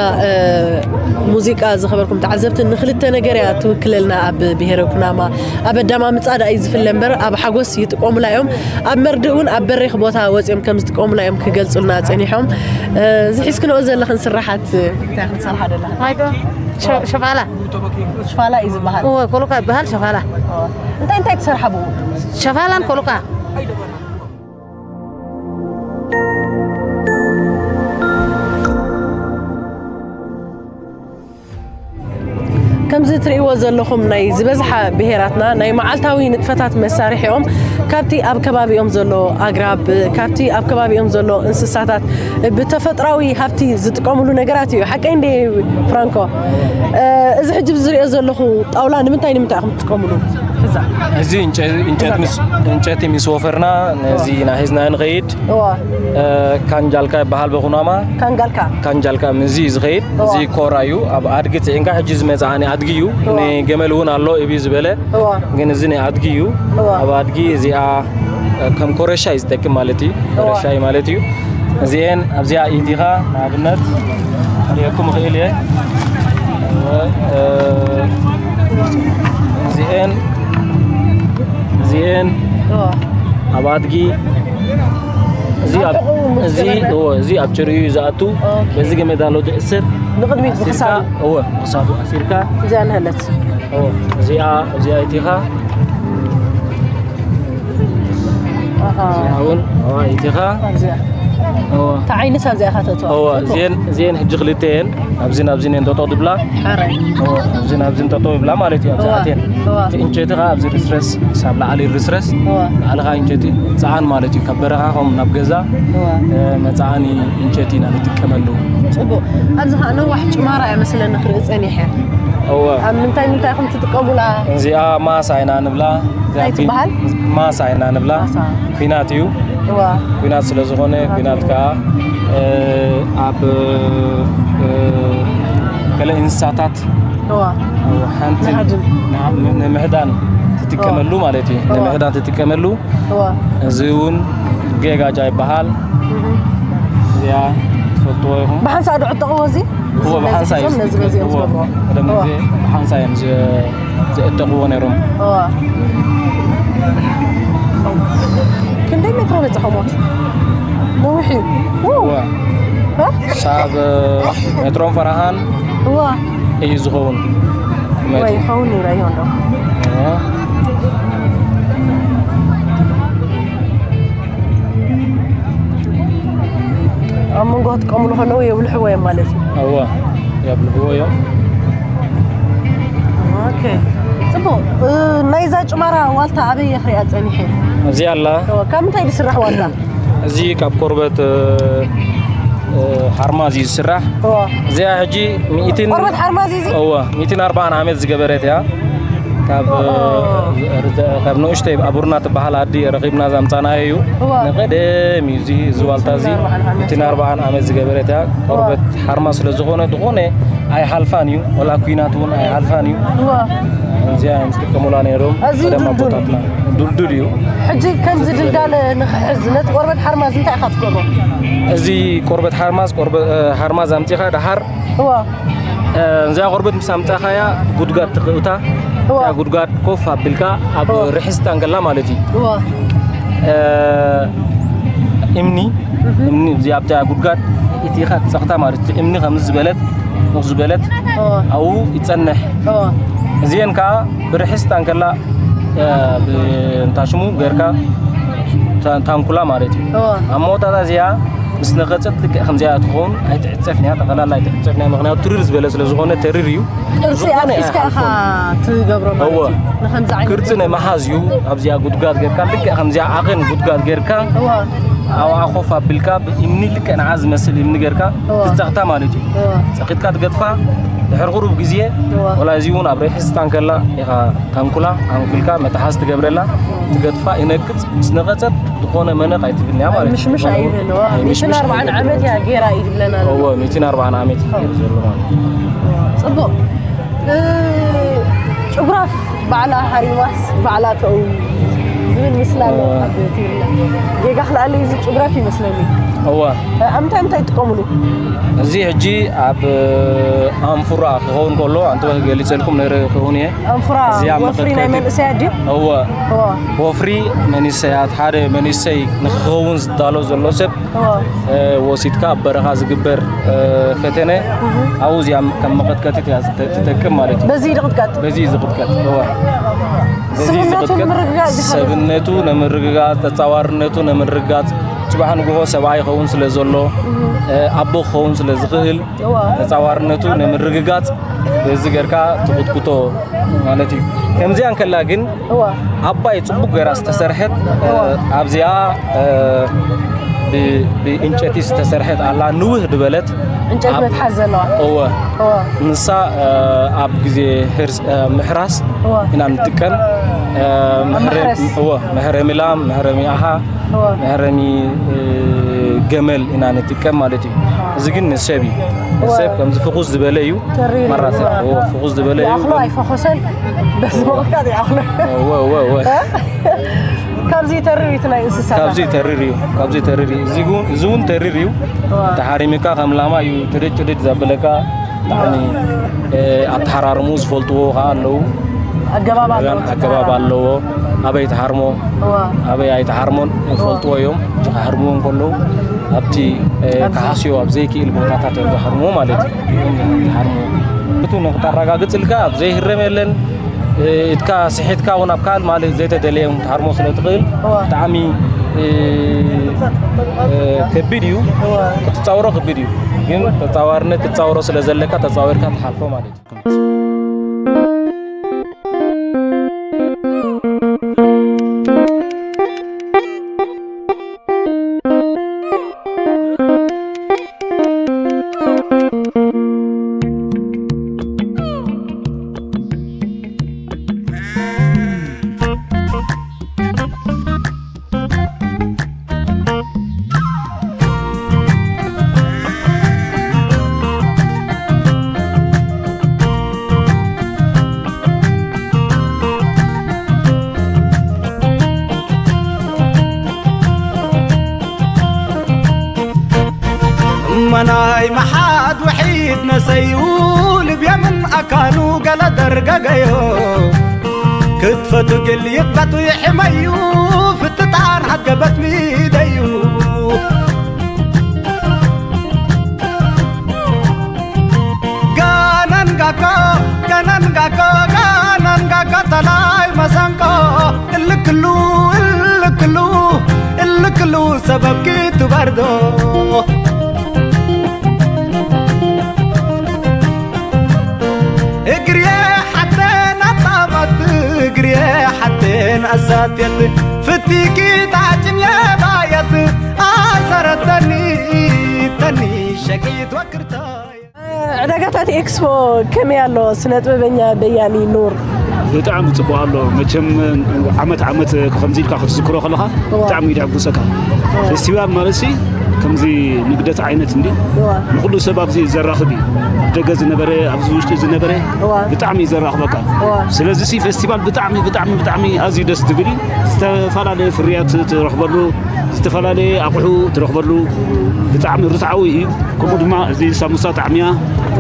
ሙዚቃ፣ ዝኸበርኩም ተዓዘብቲ፣ ንክልተ ነገር እያ ትውክለልና። ኣብ ብሄረ ኩናማ ኣብ ኣዳማምጻ ደኣ እዩ ዝፍለ እምበር፣ ኣብ ሓጎስ ይጥቀሙላ እዮም። ኣብ መርድእ እውን ኣብ በሪኽ ቦታ ወጺኦም ከም ዝጥቀሙላ እዮም ክገልጹልና ጸኒሖም። እዚ ሒዝክንኦ ዘለኽን ስራሓት እንታይ ክትሰርሓ ደለኻ? ሸፋላ። ሽፋላ እዩ ዝበሃል። ኮሎካ ይበሃል። ሸፋላ። እንታይ እንታይ ትሰርሓ ብኡ? ሸፋላን ኮሎካ። ከምዚ ትርእይዎ ዘለኹም ናይ ዝበዝሓ ብሄራትና ናይ መዓልታዊ ንጥፈታት መሳርሒኦም ካብቲ ኣብ ከባቢኦም ዘሎ ኣግራብ፣ ካብቲ ኣብ ከባቢኦም ዘሎ እንስሳታት፣ ብተፈጥራዊ ሃብቲ ዝጥቀምሉ ነገራት እዩ። ሓቀይ እንደ ፍራንኮ? እዚ ሕጂ ዝሪኦ ዘለኹ ጣውላ ንምንታይ ንምንታይ ኢኹም ትጥቀምሉ? ሕዛ እዚ ዕንጨቲ ምስ ወፈርና ነዚ ናሒዝና ንኸይድ። ካንጃልካ ይበሃል በኹናማ። ካንጋልካ ካንጃልካ ምዚ እዩ ዝኸይድ። እዚ ኮራ እዩ። ኣብ ኣድጊ ፅዒንካ ሕጂ ዝመፅኣኒ ኣድጊ እዩ። ንገመል እውን ኣሎ እቢ ዝበለ፣ ግን እዚ ናይ ኣድጊ እዩ። ኣብ ኣድጊ እዚኣ ከም ኮረሻ እዩ ዝጠቅም ማለት እዩ። ኮረሻ እዩ ማለት እዩ። እዚኤን ኣብዚኣ ኢቲኻ ንኣብነት ክርእየኩም እኽእል እየ። እዚኤን እዚኤን ኣብ ኣድጊ እዚ ኣብ እዚ እዎ፣ እዚ ኣብ ጭርኡ እዩ ዝኣቱ። በዚ ገመድ ኣሎ ዝእስር። ንቕድሚት ብክሳዱ እዎ፣ ክሳዱ ኣሲርካ እዚኣ ንሃለት እዎ፣ እዚኣ እዚኣ ኢቲኻ እውን እዋ ኢቲኻ እዎ። ተዓይንስ ኣብዚኣ ኢኻ ተእትዋ። እዎ፣ እዚኤን እዚኤን ሕጂ ክልተ እየን። ኣብዚን ኣብዚን እየን ጠጠው ድብላ። ሓራይ እዎ፣ ኣብዚን ኣብዚን ጠጠው ይብላ ማለት እዩ። ኣብዚኣትየን እዋ እቲ እንጨቲ ኸዓ ኣብዚ ርስረስ ሳብ ላዕሊ ርስረስ እዋ ላዕሊ ኸዓ እንጨቲ ፀዓን ማለት እዩ። ካብ በረኻ ኸም ናብ ገዛ እዋ መፅዓኒ እንጨቲ ኢና ንጥቀመሉ። ፅቡቕ። ኣብዚ ኸዓ ነዋሕ ጭማራ እያ መስለኒ ክርኢ ፀኒሐ። እወ ኣብ ምንታይ ምንታይ ኢኹም ትጥቀሙላ? እዚኣ ማሳ ኢና ንብላ። እንታይ ትበሃል? ማሳ ኢና ንብላ። ማሳ። ኩናት እዩ። እዋ ኩናት ስለ ዝኾነ ኩናት ከዓ እ፣ ኣብ እ፣ ገለ እንስሳታት እዋ ሓንቲ ንሃድን። ንምሕዳን ትጥቀመሉ ማለት እዩ። ንምሕዳን ትጥቀመሉ። እዋ እዚ እውን ጌጋጃ ይበሃል። እዚኣ ትፈልጥዎ ኢኹም። ብሓንሳእ ዶ ዕጠቕዎ እዚ? እዎ፣ ብሓንሳ እዩ ነዚ በዚኦም እዎ፣ ዝገብርዎ። ቀደም እዋ ግዜ ብሓንሳ እዮም ዝ- ዘእተቕዎ ነይሮም። እዋ ክንደይ ሜትሮ በፅሖሞት? ነዊሕ እዩ። እዎ። እ? ሳብ ሜትሮን ፈረሃን እዋ እዩ ዝኸውን። ቁመቱ። ወይ ይኸውን ነይሩ ኣይሆን ዶ? እዎ። ኣብ መንጎ ክጥቀሙሉ ከለዉ የብልሕዎ እዮም ማለት እዩ። እዎ፣ የብልሕዎ እዮም። ኦኬ፣ ፅቡቕ። እ፣ ናይዛ ጭማራ ዋልታ ኣበይ እየ ክሪኣ ፀኒሐ? ኣብዚ ኣላ። እወ፣ ካብ ምንታይ ዝስራሕ ዋልታ? እዚ ካብ ቆርበት እ፣ እ፣ ሓርማዝ እዩ ዝስራሕ። እወ። እዚኣ ሕጂ ሚእትን ቆርበት ሓርማዝ እዩ እዚ? እወ፣ ሚእትን ኣርባዓን ዓመት ዝገበረት እያ። ካብ እ፣ ርዘ- ካብ ንእሽተይ ኣቡርና ትበሃል ኣዲ ረኺብና ዘምፃናዮ እዩ። እወ። ንቀደም እዩ እዚ እዚ ዋልታ እዚ ሚእትን ኣርባዓን ዓመት። ሚእትን ኣርባዓን ዓመት ዝገበረት እያ። ቆርበት ሓርማዝ ስለ ዝኾነ ዝኾነ ኣይሓልፋን እዩ። ወላ ኩናት እውን ኣይሓልፋን እዩ። እወ። እዚኣ እዮም ዝጥቀሙላ ነይሮም ኣዝዩ ቀደም ድልዱል። ኣቦታትና። ድልዱል እዩ። ሕጂ ከምዚ ድልዳለ ንክሕዝ ነቲ ቆርበት ሓርማዝ እንታይ ኢኻ ትገብሮ? እዚ ቆርበት ሓርማዝ ቆርበት እ፣ ሓርማዝ ኣምፂኻ ደሓር እወ። እ፣ እዚኣ ቆርበት ምስ ኣምፃኻያ ጉድጋድ ትኽእታ። እወ። እታ ጉድጋድ ኮፍ ኣቢልካ ኣብ እወ። ርሕስታ እንከላ ማለት እዩ። እወ። እ፣ እምኒ እምኒ እዚ ኣብታ ጉድጋድ ኢቲኻ ትፀኽታ ማለት እዩ። እምኒ ከምዚ ዝበለት ኖኽ ዝበለት እወ። ኣብኡ ይፀንሕ። እወ። እዚአን ከዓ ብርሕስታ እንከላ እ፣ ብእንታ ሽሙ ጌርካ ታ- ታንኩላ ማለት እዩ። እወ። ኣብ መወዳእታ እዚኣ ምስ ነቐፀት ልክዕ ከምዚኣ ትኸውን ኣይትዕፀፍን እያ። ጠቐላላ ኣይትዕፀፍን እያ። ምኽንያቱ ትርር ዝበለ ስለ ዝኾነ ተርር እዩ። ቅርጺ ኣትሒዝካ ኢኻ ትገብሮ ማለት እወ። እዩ። ንኸምዚ ዓይነት ቅርፂ ናይ መሓዝ እዩ። ኣብዚኣ ጉድጋድ ጌርካ ልክዕ ከምዚኣ ዓቕን ጉድጋድ ጌርካ እወ። ኣብኣ ኮፍ ኣቢልካ ብእምኒ ልክዕ ንዓ ዝመስል እምኒ ጌርካ እወ። ትፀኽታ ማለት እዩ። እወ። ፀኺትካ ትገድፋ ድሕሪ ቁሩብ ግዜ እወ። ወላ እዚ እውን ኣብ ርሕስታ እንከላ ኢኻ ታንኩላ ኣንኩልካ መተሓዝ ትገብረላ ትገድፋ ይነቅፅ ምስ ነቐፀት ዝኾነ መነቕ ኣይትብልንያ ማለት እዩ። ምሽምሽ ኣይብልን እወ። ኣይ፣ ምሽምሽ ሚእትን ኣርባዓን ዓመት እያ ጌራ እዩ ዝብለና ዘሎ። እወ ሚእትን ኣርባዓን ዓመት እዩ ገይሩ ዘሎ ማለት እዩ። ፅቡቕ እ፣ ጭጉራፍ ባዕላ ሃሪማስ ባዕላ ተእዊ ዝብል ምስላ ኣሎ እወ። ኣብ ትግርኛ። ጌጋ ክልኣለይ እዚ ጭጉራፍ ይመስለኒ። እወ። ኣብ ምንታይ ምንታይ ይጥቀምሉ? እዚ ሕጂ ኣብ ኣንፉራ ክኸውን ከሎ ኣንተ ገሊጸልኩም ነረ ክኸውን እየ። ኣንፉራ እዚኣ ወፍሪ ናይ መቐትከቲ መንእሰያት ድዩ? እወ። እወ። ወፍሪ መንእሰያት ሓደ መንእሰይ ንክኸውን ዝዳሎ ዘሎ ሰብ እወ። እ፣ ወሲድካ ኣብ በረኻ ዝግበር እ፣ ፈተነ ኣብኡ እዚኣ ከም መቐትከቲት እያ ዝተ- ትጠቅም ማለት እዩ። በዚ ዝቕጥቀጥ። በዚ ዝቕጥቀጥ እወ። በዚ ስብነቱ ዝቕጥቀጥ ንምርግጋጽ ዝኸውን። ሰብነቱ ንምርግጋጽ፣ ተጻዋርነቱ ንምርግጋጽ፣ ጽባሕ ንግሆ ሰብኣይ ይኸውን ስለ ዘሎ፣ እ፣ ኣቦ ክኸውን ስለ ዝኽእል፣ እወ። ተጻዋርነቱ ንምርግጋጽ በዚ ጌርካ ትኹትኩቶ ማለት እዩ። ከምዚኣ እንከላ ግን እወ። ዓባይ ጽቡቕ ገይራ ዝተሰርሐት፣ እ፣ እወ። ኣብዚኣ፣ እ፣ ብ- ብእንጨቲ ዝተሰርሐት ኣላ፣ ንውህ ዝበለት። ዕንጨይቲ ኣብ መትሓዚ ዘለዋ። እወ። እወ። ንሳ፣ እ፣ ኣብ ግዜ ህርስ- እ፣ ምሕራስ እወ። ኢና ንጥቀም። እ፣ ኣብ መሕረ- ማሕረስ። እወ፣ መሕረሚ ላም፣ መሕረሚ ኣሓ፣ እወ። መሕረሚ፣ እ፣ ገመል ኢና ንጥቀም ማለት እዩ። እዚ ግን ንሰብ እዩ። እወ። ንሰብ ከምዚ ፍኹስ ዝበለ እዩ። ተሪር እዩ። ማራሰ- እወ። እወ፣ ፍኹስ ዝበለ እዩ። ይኣኽሎ ኣይፈኾሰን። በዚ ወቕትካ ይኣኽሎ። እወ፣ እወ፣ እወ። እ? ካብዚ ተሪር እዩ እቲ ናይ እንስሳታት። ካብዚ ተሪር እዩ። ካብዚ ተሪር እዩ። እዚ እውን- እዚ እውን ተሪር እዩ። እወ። ተሓሪምካ ከም ላማ እዩ ትድድ ትድድ ዘብለካ። ብጣዕሚ፣ እ፣ ኣተሓራርሙ ዝፈልጥዎ ከዓ ኣለዉ። ኣገባብ ኣለዎ። ኣገባብ ኣለዎ። ኣበይ ተሃርሞ፣ እዋ። ኣበይ ኣይተሃርሞን እዋ። ይፈልጥዎ እዮም። እቲ ክሃርምዎ እንከለዉ ኣብቲ፣ እ፣ ኣብዚ። ክሃስዮ ኣብ ዘይክእል ቦታታት እዮም ዝሃርምዎ ማለት እዩ። እዮም ዝሃርምዎ። እቱ ንክተረጋግጽልካ ኣብ ዘይህረም የለን። እ፣ ኢድካ ስሒትካ እውን ኣብ ካልእ ማለት ዘይተደለየ እውን ክትሃርሞ ስለ ትኽእል እዋ። ብጣዕሚ፣ እ፣ እ፣ ከቢድ እዩ። እዋ። ክትጻወሮ ከቢድ እዩ። ግን ተጻዋርነት ክትጻወሮ ስለ ዘለካ ተጻዊርካ ትሓልፎ ማለት እዩ። እመናይ መሓድ ውሒድ ነሰዩ ልብየምን ኣካሉ ገለ ደርገገዮ ክትፈቱ ግል ይጥበቱ ይሕመዩ ፍትጣን ሃገበት ሚደዩ ጋነን ጋጎ ጋነን ጋጎ ጋነን ጋጎ ተላይ መሰንቆ እልክሉ እልክሉ እልክሉ ሰበብ ክትበርዶ እግርየ ሓተን ኣጣመት እግርየ ሓተን ኣሳትየት ፍቲኪ ታጭን የባየት ኣሰረተኒ ተኒ ሸቂት ወክርታይ ዕዳጋታት ኤክስፖ ከመይ ኣሎ? ስነ ጥበበኛ በያኒ ኑር። ብጣዕሚ ጽቡቕ ኣሎ። መቸም ዓመት ዓመት ከምዚ ኢልካ ክትዝክሮ ከለኻ እዋ። ብጣዕሚ እዩ ደሕጉሰካ። እዋ። ፌስቲቫል ማለት ሲ ከምዚ ንግደት ዓይነት እንዲ እዋ። ንኹሉ ሰብ ኣብዚ ዘራኽብ እዩ። ኣብ ደገ ዝነበረ፣ ኣብዚ ውሽጢ ዝነበረ እዋ። ብጣዕሚ እዩ ዘራኽበካ። እዋ። ስለዚ ሲ ፌስቲቫል ብጣዕሚ፣ ብጣዕሚ፣ ብጣዕሚ ኣዝዩ ደስ ዝብል እዩ። ዝተፈላለየ ፍርያት ትረኽበሉ፣ ዝተፈላለየ ኣቑሑ ትረኽበሉ፣ ብጣዕሚ ርትዓዊ እዩ። ከምኡ ድማ እዚ ሳሙሳ ጣዕሚያ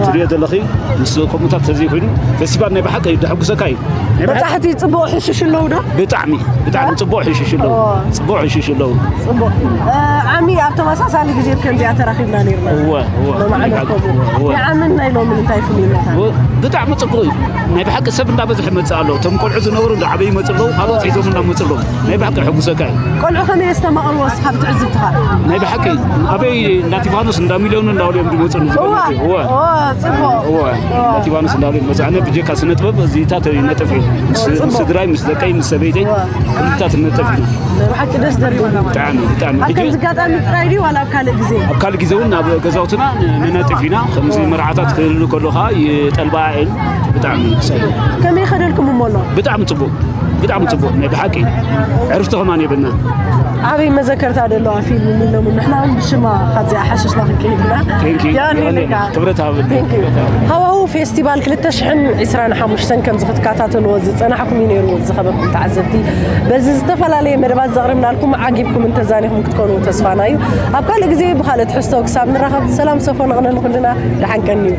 ትሪኦ ዘለኺ ምስ ከምኡታት ተዘይኮይኑ ፌስቲቫል ናይ ብሓቂ እዩ ደሕጉሰካ እዩ። ናይ ብሓቂ በጻሕቲ ጽቡቕ ሕሽሽ ኣለዉ ዶ? ብጣዕሚ፣ ብጣዕሚ እ? ጽቡቕ ሕሽሽ ኣለዉ። ኦ። ጽቡቕ ሕሽሽ ኣለዉ። ጽቡቕ። እ፣ ዓሚ ኣብ ተመሳሳሊ ግዜ ከምዚኣ ተራኺብና ነይርና። እወ፣ እወ። ሎማዓለት ናይ ብሓቂ፣ ከምኡ። እወ፣ እወ። ናይ ዓምን ናይ ሎምን እንታይ ፍሉይነት ኣሎ? እወ፣ ብጣዕሚ ጽቡቕ እዩ። ናይ ብሓቂ ሰብ እንዳበዝሐ ይመጽእ ኣሎ። እቶም ቆልዑ ዝነበሩ እንዳዓበዩ ይመጽኡ ኣለዉ፣ ካልኦት ሒዞም እንዳመጹ ኣለዉ። ናይ ብሓቂ የሐጉሰካ እዩ። ቆልዑ ከመይ የስተማቕርዎ እስኻ ብትዕዝብትኻ? ናይ ብሓቂ ኣበይ እንዳ ቲፋኖስ እንዳ ሚልዮን እንዳበሉ እዮም ዝመጹ እዋ፣ ንዝበሉ። እወ። እወ፣ ጽቡቕ። እወ፣ እወ። እንዳ ቲፋኖስ እንዳበሉ ይመጹ። ኣነ ብጀካ ስነ ጥበብ እዚታት ይነጥፍ እየ። ምስ፣ እወ፣ ጽቡቕ። ምስ ስድራይ፣ ምስ ደቀይ፣ ምስ ሰበይተይ እወ። ኩሉታት ንነጥፍ ኢና። ናይ ብሓቂ ደስ ደሪቡና። ብጣዕሚ፣ ብጣዕሚ። ኣብ ሕጂ ከምዚ ኣጋጣሚ ጥራይ ድዩ ዋላ ኣብ ካልእ ግዜ? ኣብ ካልእ ግዜ እውን ኣብ ገዛውትና ን-፣ ንነጥፍ ኢና። ከምዚ እወ። መርዓታት ክህሉ ከሎ ኸዓ ይጠልባ እየን። ብጣዕሚ ደስ ይብል። ከመይ ይኸደልኩም እሞ ኣሎ? ብጣዕሚ ጽቡቕ፣ ብጣዕሚ ጽቡቕ። ናይ ብሓቂ ዕርፍቲ ከማን የብልና። ዓበይ መዘከርታ ዘለዋ ፊልም ሚሎምን ንሕና እውን ብሽማ ካብዚኣ ሓሸሽና ክንከይድ ኢና። Thank you። ያኒ የቐንየልና። ልካ። ክብረት ሃበልና። Thank you። ሃዋሁ ፌስቲቫል ክልተ ሽሕን ዕስራን ሓሙሽተን ከም ዝክትከታተልዎ ዝጸናሕኩም እዩ ነይሩ ዝኸበርኩም ተዓዘብቲ። በዚ ዝተፈላለየ መደባት ዘቕርብናልኩም ዓጊብኩም እንተዛኒኹም ክትኮኑ ተስፋና እዩ። ኣብ ካልእ ግዜ ብኻልእ ትሕዝቶ ክሳብ ንራኸብ ሰላም ሰፎ ነቕነ ንኹልና ደሓን ቀንዩ።